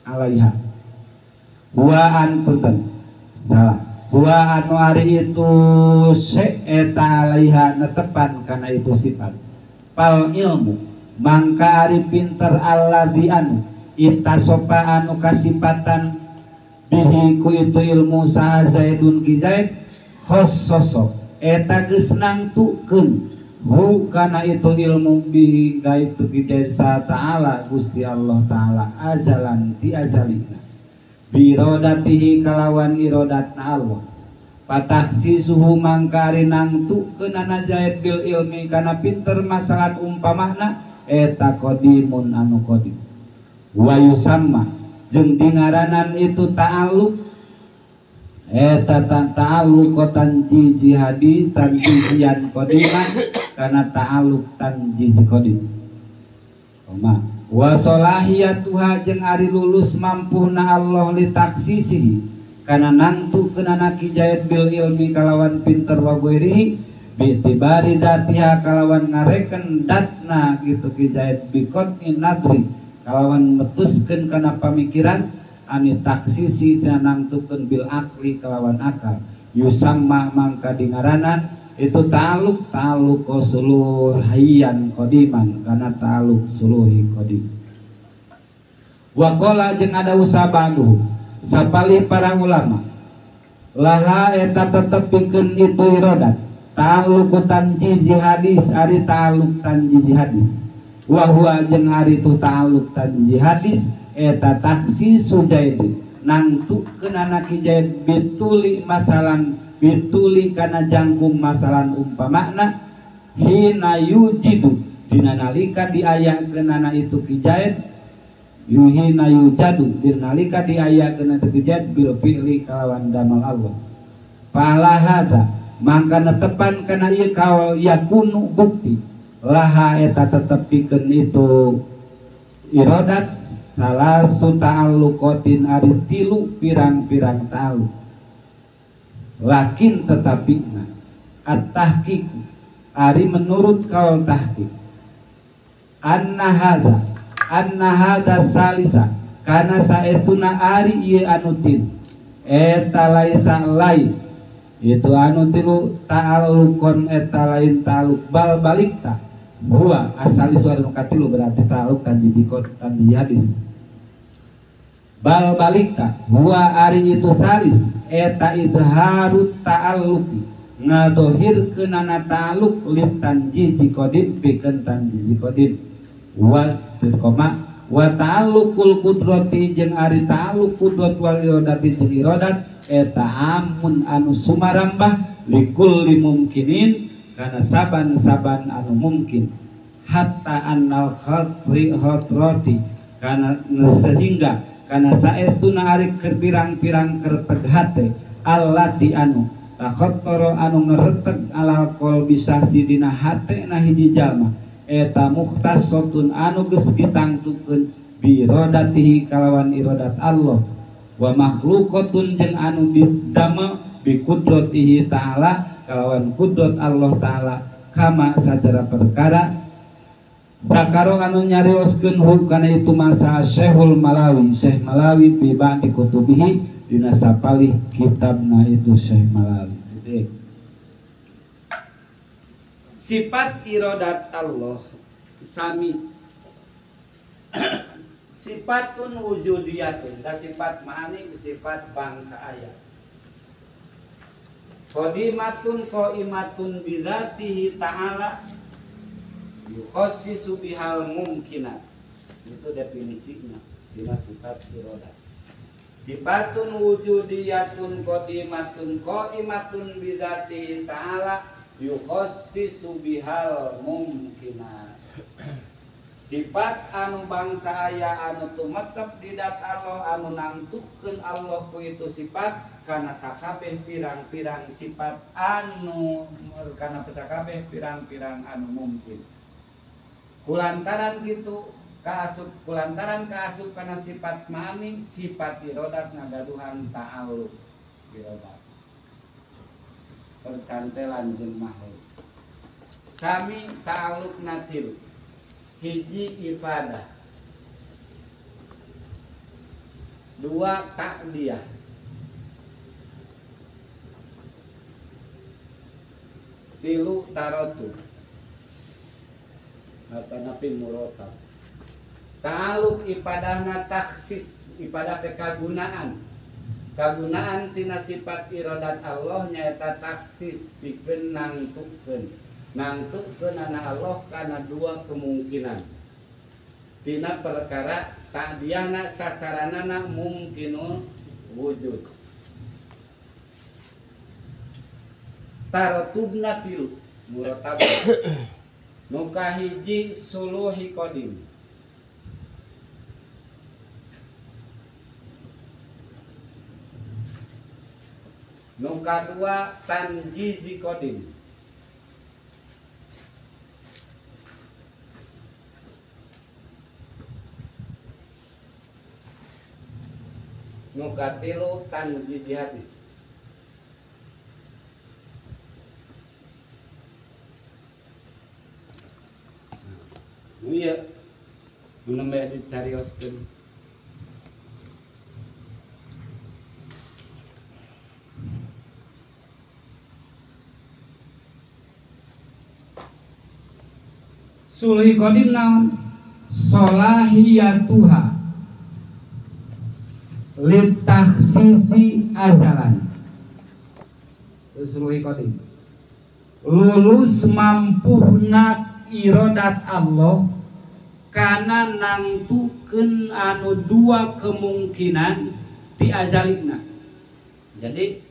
alaiha huwa an punten salah Wa anu ari itu se eta alaiha netepan kana itu sifat. Pal ilmu mangka ari pinter alladzi anu itasopa anu kasipatan bihi ku itu ilmu saha Zaidun ki Zaid khossoso eta geus nangtukeun hu kana itu ilmu bihi ka itu ki Zaid sa ta'ala Gusti Allah ta'ala azalan ti azalina birodatihi kalawan irodatna Allah patakhsisuhu mangka ari nangtukeunana Zaid bil ilmi kana pinter masalah umpamana eta qadimun anu qadim wa yusamma jeung dingaranan itu ta'alluq eta ta'alluq tanjizi hadi tanjizian qadiman kana ta'alluq tanjizi qadim koma wa solahiyatuha jeung ari lulus mampuhna Allah li taksisihi kana nangtukeunana ki Zaid bil ilmi kalawan pinter wa ghairihi bi'tibari datiha kalawan ngareken datna kitu ki Zaid biqat'in nadri kalawan metuskeun kana pamikiran ani taksisi tina nangtukeun bil akli kalawan akal yusamma mangka dingaranan itu ta'alluq ta'alluq suluhiyan qadiman kana ta'alluq suluhi qadim. Wa qala jeung ada usabanu sapalih para ulama laha eta tetep pikeun itu irodat ta'alluq tanjizi hadis ari ta'alluq tanjizi hadis wa huwa jeung ari itu ta'alluq tanjizi hadis eta takhsisu Zaid nangtukeunana ki Zaid bituli masalan bituli kana jangkung masalan umpamakna hina yujidu dina nalika diayakeunana itu ki Zaid yuhina yujadu dina nalika diayakeunana itu ki Zaid bil fi'li kalawan damel Allah fala hada mangka netepan kana ieu kaul yakunu bukti laha eta tetep pikeun itu irodat salasu ta'alluqatin ari tilu pirang-pirang ta'alluq lakin tetapi at-tahqiq ari menurut kaul tahqiq anna hadza salisa kana saestuna ari ieu anu tilu eta laisa lai itu anu tilu ta'alluqon eta lain ta'alluq bal balikta huwa asalisu anu katilu berarti ta'alluq tanjizi tanjizi hadis bal balikta huwa ari itu salis eta izharu ta'alluqi ngadohirkeunana ta'alluq lit tanjizi qadim pikeun tanjizi qadim wa koma wa ta'alluqul qudrati jeung ari ta'alluq qudrat wal iradati jeung iradat eta amun anu sumarambah likulli mumkinin kana saban-saban anu mungkin hatta annal khatri khatrati kana sehingga kana saestuna ari keur pirang-pirang kerteg hate allati anu takhattara anu ngereteg alal qalbi sahsi dina hate na hiji jalma eta mukhtasatun anu geus ditangtukeun bi iradatihi kalawan iradat Allah wa makhluqatun jeung anu didamel bi qudratihi ta'ala kalawan kudrat Allah ta'ala kama sacara perkara zakaro anu nyarioskeun hu kana itu masa Syekhul Malawi Syekh Malawi bi ba'di kutubihi dina sapalih kitabna itu Syekh Malawi. Titik. Sifat iradat Allah sami sifatun wujudiyatun da sifat ma'ani sifat bangsa ayat qadimatun qaimatun bidzatihi ta'ala yukhassisu bihal mumkinat. Itu definisinya dina sifat iradat. Sifatun wujudiyatun qadimatun qaimatun bidzatihi ta'ala yukhassisu bihal mumkinat. Sifat anu bangsa aya anu tumetep di dat Allah anu nangtukeun Allah ku itu sifat kana sakabeh pirang-pirang sifat anu kana sakabeh pirang-pirang anu mungkin. Kulantaran gitu kaasup kulantaran kaasup kana sifat mani sifat irodat ngagaduhan ta'alluq irodat percantelan jeung makhluk sami ta'alluq natil hiji ifadah dua ta'diyah Tilu tarotub atanapi murotab. Ta'aluk ipadahna taksis, ipadah teh kagunaan. Kagunaan tina sifat iradat Allah nyaeta taksis pikeun nangtukeun. Nangtukeun ana Allah kana dua kemungkinan. Tina perkara ta'diyahna sasaranana mungkinul wujud. Tarotubna tilu murotab. Nu kahiji suluhi qadim. Nu kadua tanjizi qadim. Nu katilu tanjizi hadis. Iya, nu nembe dicarioskeun. Suluhi qadim naon? Solahiyatuha litakhsisi azalan. Suluhi qadim lulus mampuhna irodat Allah kana nangtukeun anu dua kemungkinan ti azalina. Jadi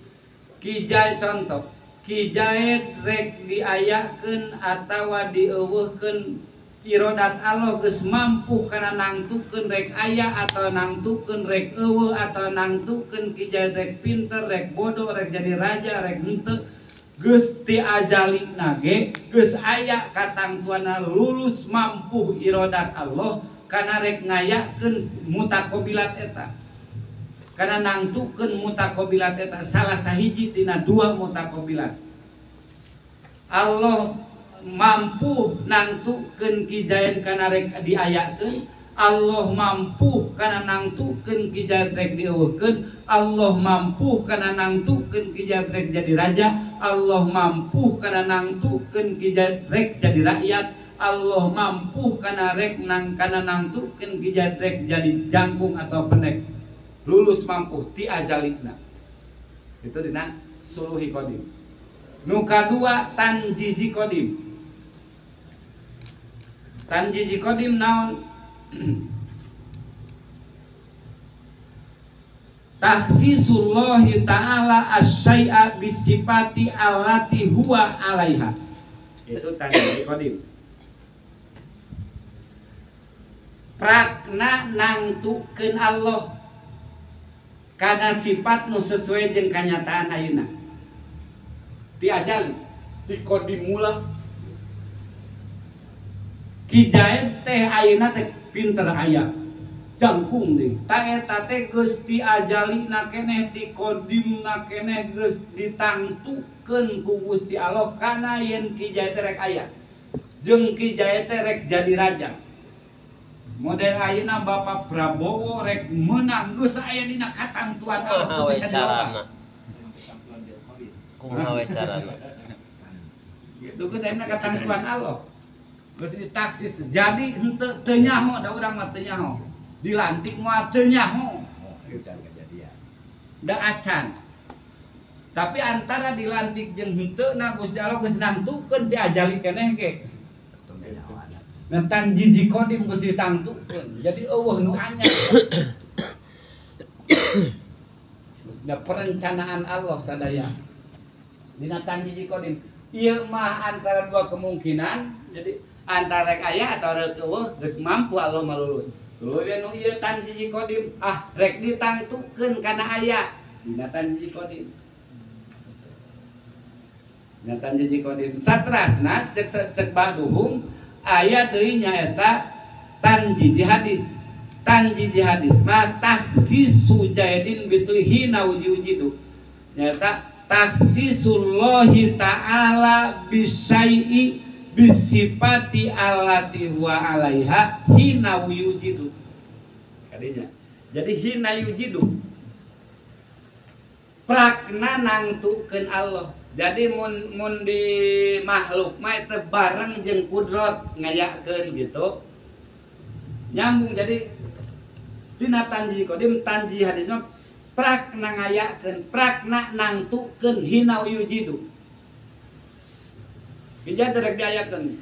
kijai contoh Ki Jaid rek diayakeun atawa dieuweuhkeun irodat Allah geus mampu kana nangtukeun rek aya atau nangtukeun rek eueuh atau nangtukeun Ki Jaid rek pinter rek bodoh rek jadi raja rek henteu geus ti azalina ge geus aya katangtuanna lulus mampu irodat Allah kana rek ngayakeun mutakobilat eta. Karena nangtukeun mutakobilat eta salah sahiji tina dua mutakobilat. Allah mampu nangtukeun Ki Jaid kana rek diayakeun, Allah mampu kana nangtukeun Ki Jaid rek dieuweuhkeun, Allah mampu kana nangtukeun Ki Jaid rek jadi raja, Allah mampu kana nangtukeun Ki Jaid rek jadi rakyat, Allah mampu kana rek nang kana nangtukeun Ki Jaid rek jadi jangkung atau pendek. Lulus mampu ti azalina. Itu dina suluhi qadim. Nu kadua tanjizi qadim. Tanjizi qadim naon? Takhsisullahi ta'ala asyai'a bisifati allati huwa 'alaiha. Itu tanjizi qadim. Prakna nangtukeun Allah kana sifat nu sesuai jeung kanyataan ayeuna. Ti ajali, ti qadim mula. Ki Jaid teh ayeuna teh pinter aya. Jangkung deui. Ta eta teh geus ti ajalina keneh ti qadimna keneh geus ditangtukeun ku Gusti Allah kana yen Ki Jaid teh rek aya. Jeung Ki Jaid teh rek jadi raja. Model ayeuna Bapak Prabowo rek meunang geus aya dina katangtuan Allah teu bisa dirobah.
Kumaha we carana?
Gitu geus aya dina katangtuan Allah. Geus ditaksis jadi henteu teu nyaho da urang mah teu nyaho. Dilantik moal teu nyaho.
Acan kejadian.
Da acan. Tapi antara dilantik jeung henteu na Gusti Allah geus nangtukeun ti ajali keneh ge. Nentan jiji kodim geus ditangtukeun. Jadi eueuh nu anyar. Geus perencanaan Allah sadaya. Dina tanjiji kodim. Ieu mah antara dua kemungkinan. Jadi antara rek aya atau rek eueuh geus mampu Allah malulus. Tuluy nu ieu tanjiji kodim, ah rek ditangtukeun kana aya. Dina tanjiji kodim. Dina tanjiji kodim. Satrasna cek cek baduhum aya deui nyaeta tanjiji hadis. Tanjiji hadis mah takhsisu jaidin bitlihi naujujidu. Nyaeta takhsisullahi ta'ala bisyai'i bisifati allati huwa 'alaiha hina wujudu. Kadinya. Jadi hina yujidu. Prakna nangtukeun Allah. Jadi mun di makhluk mah teu bareng jeung kudrat ngayakeun gitu. Nyambung jadi tina tanji qadim tanji hadis mah prakna ngayakeun, prakna nangtukeun hina yujidu. Hija teh rek diayakeun.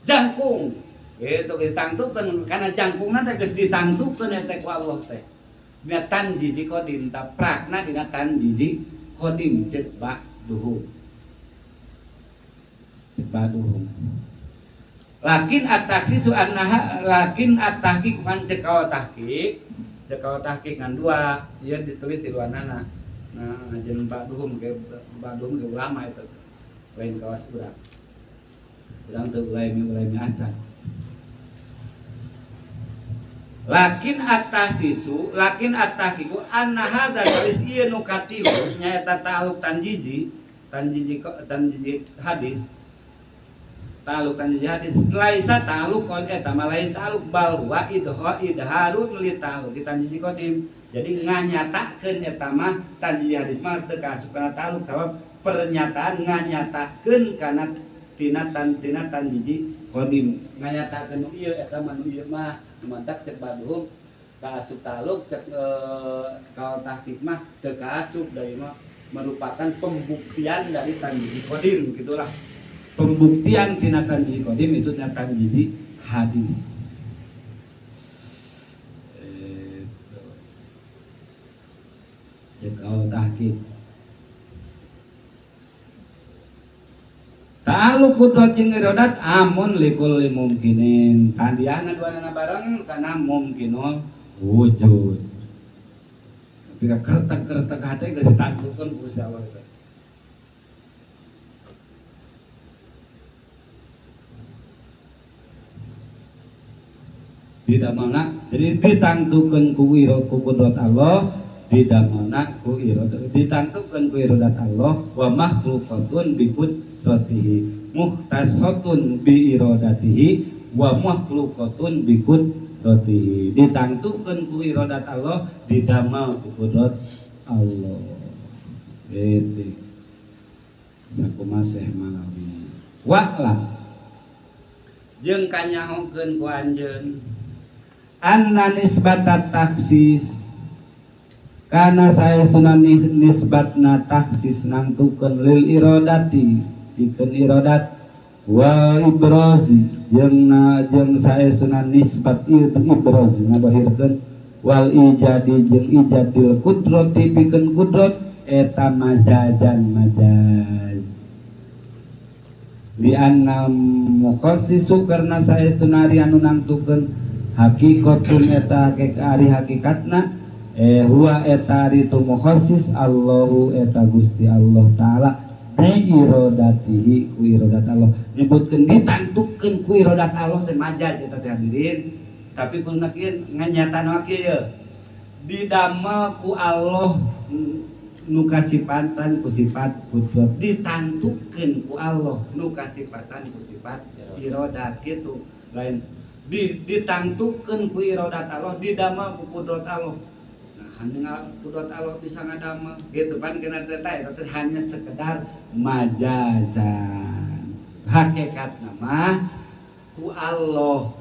Jangkung gitu ditangtukeun kana jangkungna teh geus ditangtukeun eta ku Allah teh. Dina tanjizi qadim ta prakna dina tanjizi qadim ceuk ba'duhum. Ceuk ba'duhum. Lakin at-takhsisu annaha lakin at-tahqiq kan ceuk tahqiq. Ceuk tahqiq ngan dua, ieu ditulis di luanana. Nah, jeung ba'duhum ke ba'duhum ke ulama itu. Lain kawas urang. Urang teu ulaimi acan. Lakin at-tahsisu, lakin at-tahqiqu anna hadza tulis ieu nu katilu nyaeta ta'alluq tanjizi, tanjizi tanjizi hadis. Ta'alluq tanjizi hadis laisa ta'alluqon eta mah lain ta'alluq bal huwa idharun li ta'alluq tanjizi qadim. Jadi nganyatakeun eta mah tanjizi hadis mah teu kaasup kana ta'alluq sabab pernyataan nganyatakeun kana tina tina tanjizi qadim. Nganyatakeun nu ieu eta mah nu ieu mah mantak cek baduhum kaasup taluk cek kalau tahqiq mah teu kaasup dari mah merupakan pembuktian dari tanjizi qadim gitulah. Pembuktian tina tanjizi qadim itu tina tanjizi hadis. Itu. Cek kalau tahqiq ta'alluq kudrat jeung iradat amun likulli mumkinin. Tandiana duanana bareng kana mumkinul wujud. Tapi kertek-kertek hate geus ditangtukeun ku Gusti Allah teh. Didamelna jadi ditangtukeun ku kudrat Allah, didamelna ku iradat, ditangtukeun ku iradat Allah wa makhluqatun bi qudratihi mukhtasatun bi iradatihi wa makhluqatun bi qudratihi. Ditangtukeun ku iradat Allah, didamel ku kudrat Allah. Gitu. Sakumaha Syekh Malawi. Wa jeung kanyahokeun ku anjeun anna nisbatat taksis kana saestuna nisbatna taksis nangtukeun lil iradati pikeun iradat wa ibrazi jeung jeung saestuna nisbat ieu ibrazi ngadohirkeun wal ijadi jeung ijadil kudrati pikeun kudrat eta majajan majaz li anna mukhassisu karna saestuna ari anu nangtukeun hakikatun eta ari hakikatna huwa eta ari tu mukhassis Allahu eta Gusti Allah Ta'ala bi iradatihi ku iradat Allah. Nyebutkeun ditangtukeun ku iradat Allah teh majaz eta teh hadirin. Tapi kuduna kieu nganyatana kieu didamel ku Allah nu kasipatan ku sifat kudrat, ditangtukeun ku Allah nu kasipatan ku sifat iradat kitu. Lain ditangtukeun ku iradat Allah, didamel ku kudrat Allah. Hanya kudrat Allah bisa ngadamel gitu pan kena teh eta hanya sekedar majazan. Hakikatna mah ku Allah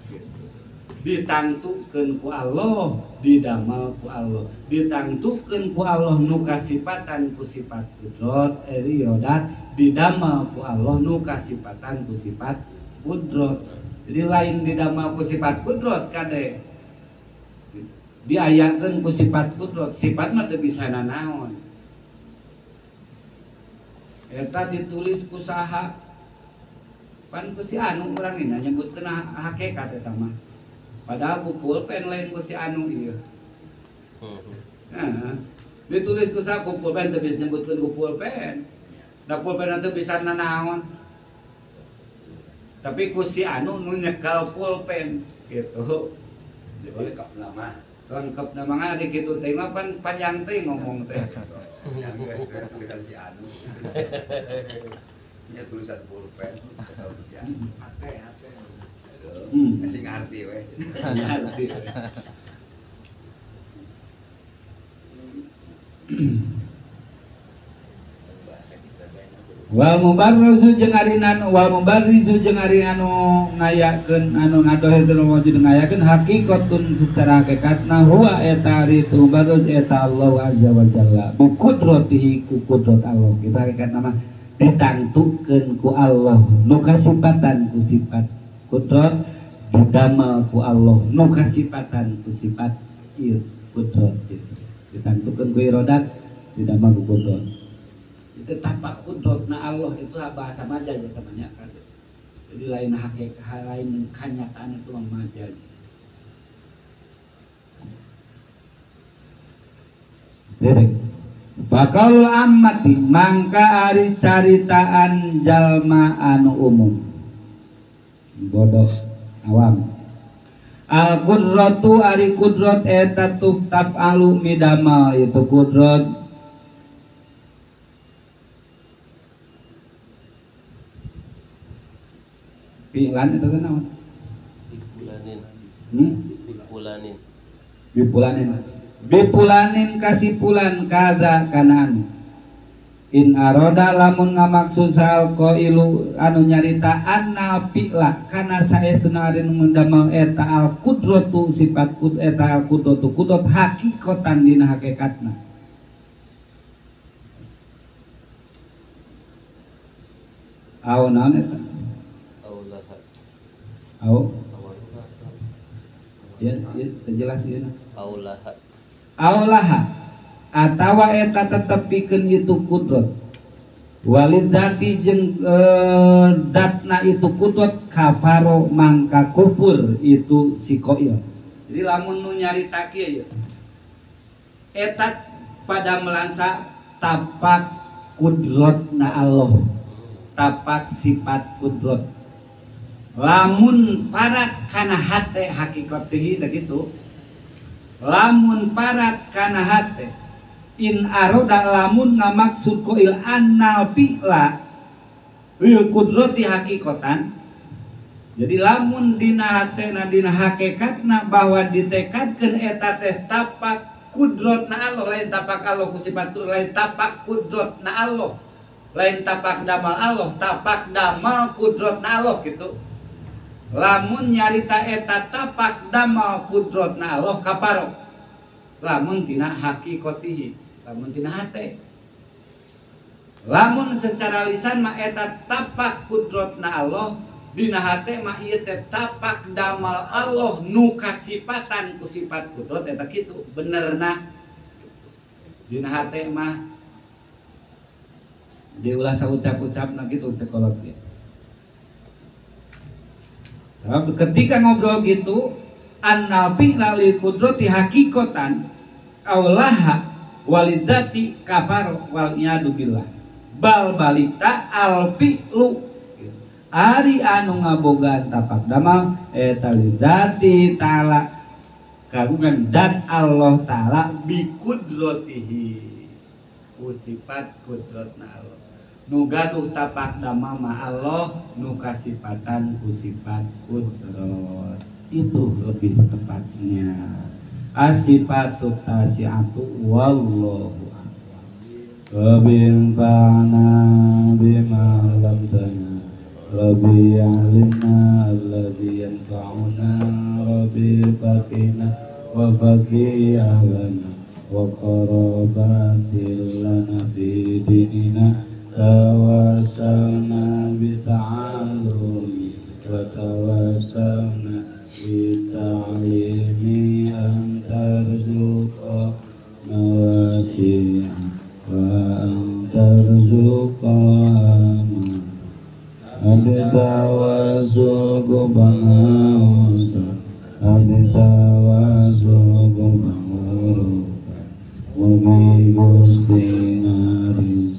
gitu. Ditangtukeun ku Allah, didamel ku Allah. Ditangtukeun ku Allah nu kasipatan ku sifat kudrat iradat, didamel ku Allah nu kasipatan ku sifat kudrat. Jadi lain didamel ku sifat kudrat kade. Diayakeun ku sifat kudrat, sifat mah teu bisa nanaon. Eta ditulis ku saha? Pan ku si anu urang ini nyebutkeun hakikat eta mah. Padahal ku pulpen lain ku si anu ieu. Heeh. Ditulis ku saha ku pulpen teu bisa nyebutkeun ku pulpen. Da pulpen teu bisa nanaon. Tapi ku si anu nu nyekel pulpen gitu.
Lengkap nama.
Lengkap nama ngan di kitu teh mah pan panjang teh ngomong teh.
Tulisan si anu. Nya tulisan pulpen si anu. Ate ate. Aduh, sing ngarti we.
Ngarti. Wal mubarrizu jeung arinan wal mubarrizu jeung ari anu ngayakeun anu ngadohirkeun wujud ngayakeun hakikatun secara hakikatna huwa eta ari tu mubarriz eta Allah azza wa jalla bi qudratihi ku qudrat Allah. Kita hakikatna mah ditangtukeun ku Allah nu kasipatan ku sifat qudrat, didamel ku Allah nu kasipatan ku sifat ieu qudrat gitu. Ditangtukeun ku iradat, didamel ku qudrat. Itu tapak kudrotna Allah itu bahasa majaz ya temannya kan. Jadi lain hakikat, lain kenyataan itu majaz. Jadi faqaul ammati mangka ari caritaan jalma anu umum bodoh awam. Al qudratu ari kudrot eta tub alu midamal itu kudrot Pilan itu kan naon?
Bipulanin. Bipulanin.
Bipulanin. Bipulanin kasipulan kaza kana anu. In aroda lamun ngamaksud sal qailu anu nyarita anna fi'la kana saestuna ari nu mendamel eta al qudratu sifat qud eta al qudratu qudrat hakikatan dina hakikatna. Aw naon eta? Au ya, ya terjelas ieu.
Aulaha.
Aulaha atawa eta tetepikeun itu kudrat. Walidati jeung datna itu kudrat kafaro mangka kufur itu si qail. Jadi lamun nu nyarita kieu eta pada melansa tapak kudratna Allah, tapak sifat kudrat. Lamun parat kana hate hakikat tinggi teh kitu. Lamun parat kana hate in aroda lamun ngamaksud qail anna fi'la lil qudrati hakikatan. Jadi lamun dina hatena dina hakikatna bahwa ditekadkeun eta teh tapak kudratna Allah, lain tapak Allah ku sifat lain tapak kudratna Allah, lain tapak damal Allah, tapak damal kudratna Allah gitu. Lamun nyarita eta tapak damal kudrotna Allah kaparo lamun tina hakikotihi, lamun tina hate. Lamun secara lisan mah eta tapak kudrotna Allah, dina hate mah ieu teh tapak damal Allah nu kasipatan ku sifat kudrot eta kitu benerna. Dina hate mah diulah saucap-ucapna kitu cekolot ge. Sebab ketika ngobrol gitu anna fi'la lil qudrati hakikatan aulaha walidati kafaro wal iyadu billah bal balita al fi'lu ari anu ngabogaan tapak damal eta lidati ta'ala kagungan dan Allah ta'ala bi qudratihi ku sifat kudratna Allah. Nu gaduh tapak dama ma Allah nu kasipatan ku sifat kudrat itu lebih tepatnya. Asifatu tasi'atu wallahu a'lam. Rabbi bima 'allamtana Rabbi 'allimna alladzi yanfa'una Rabbi faqina wa faqi ahlana wa qarabatil lana fi dinina tawassalna bita'allumi wa tawassalna bita'limi an tarzuqa nawasi'a wa an tarzuqa ma abitawassul kubangausa abitawassul kubanguruka wa bi gustina rizqa.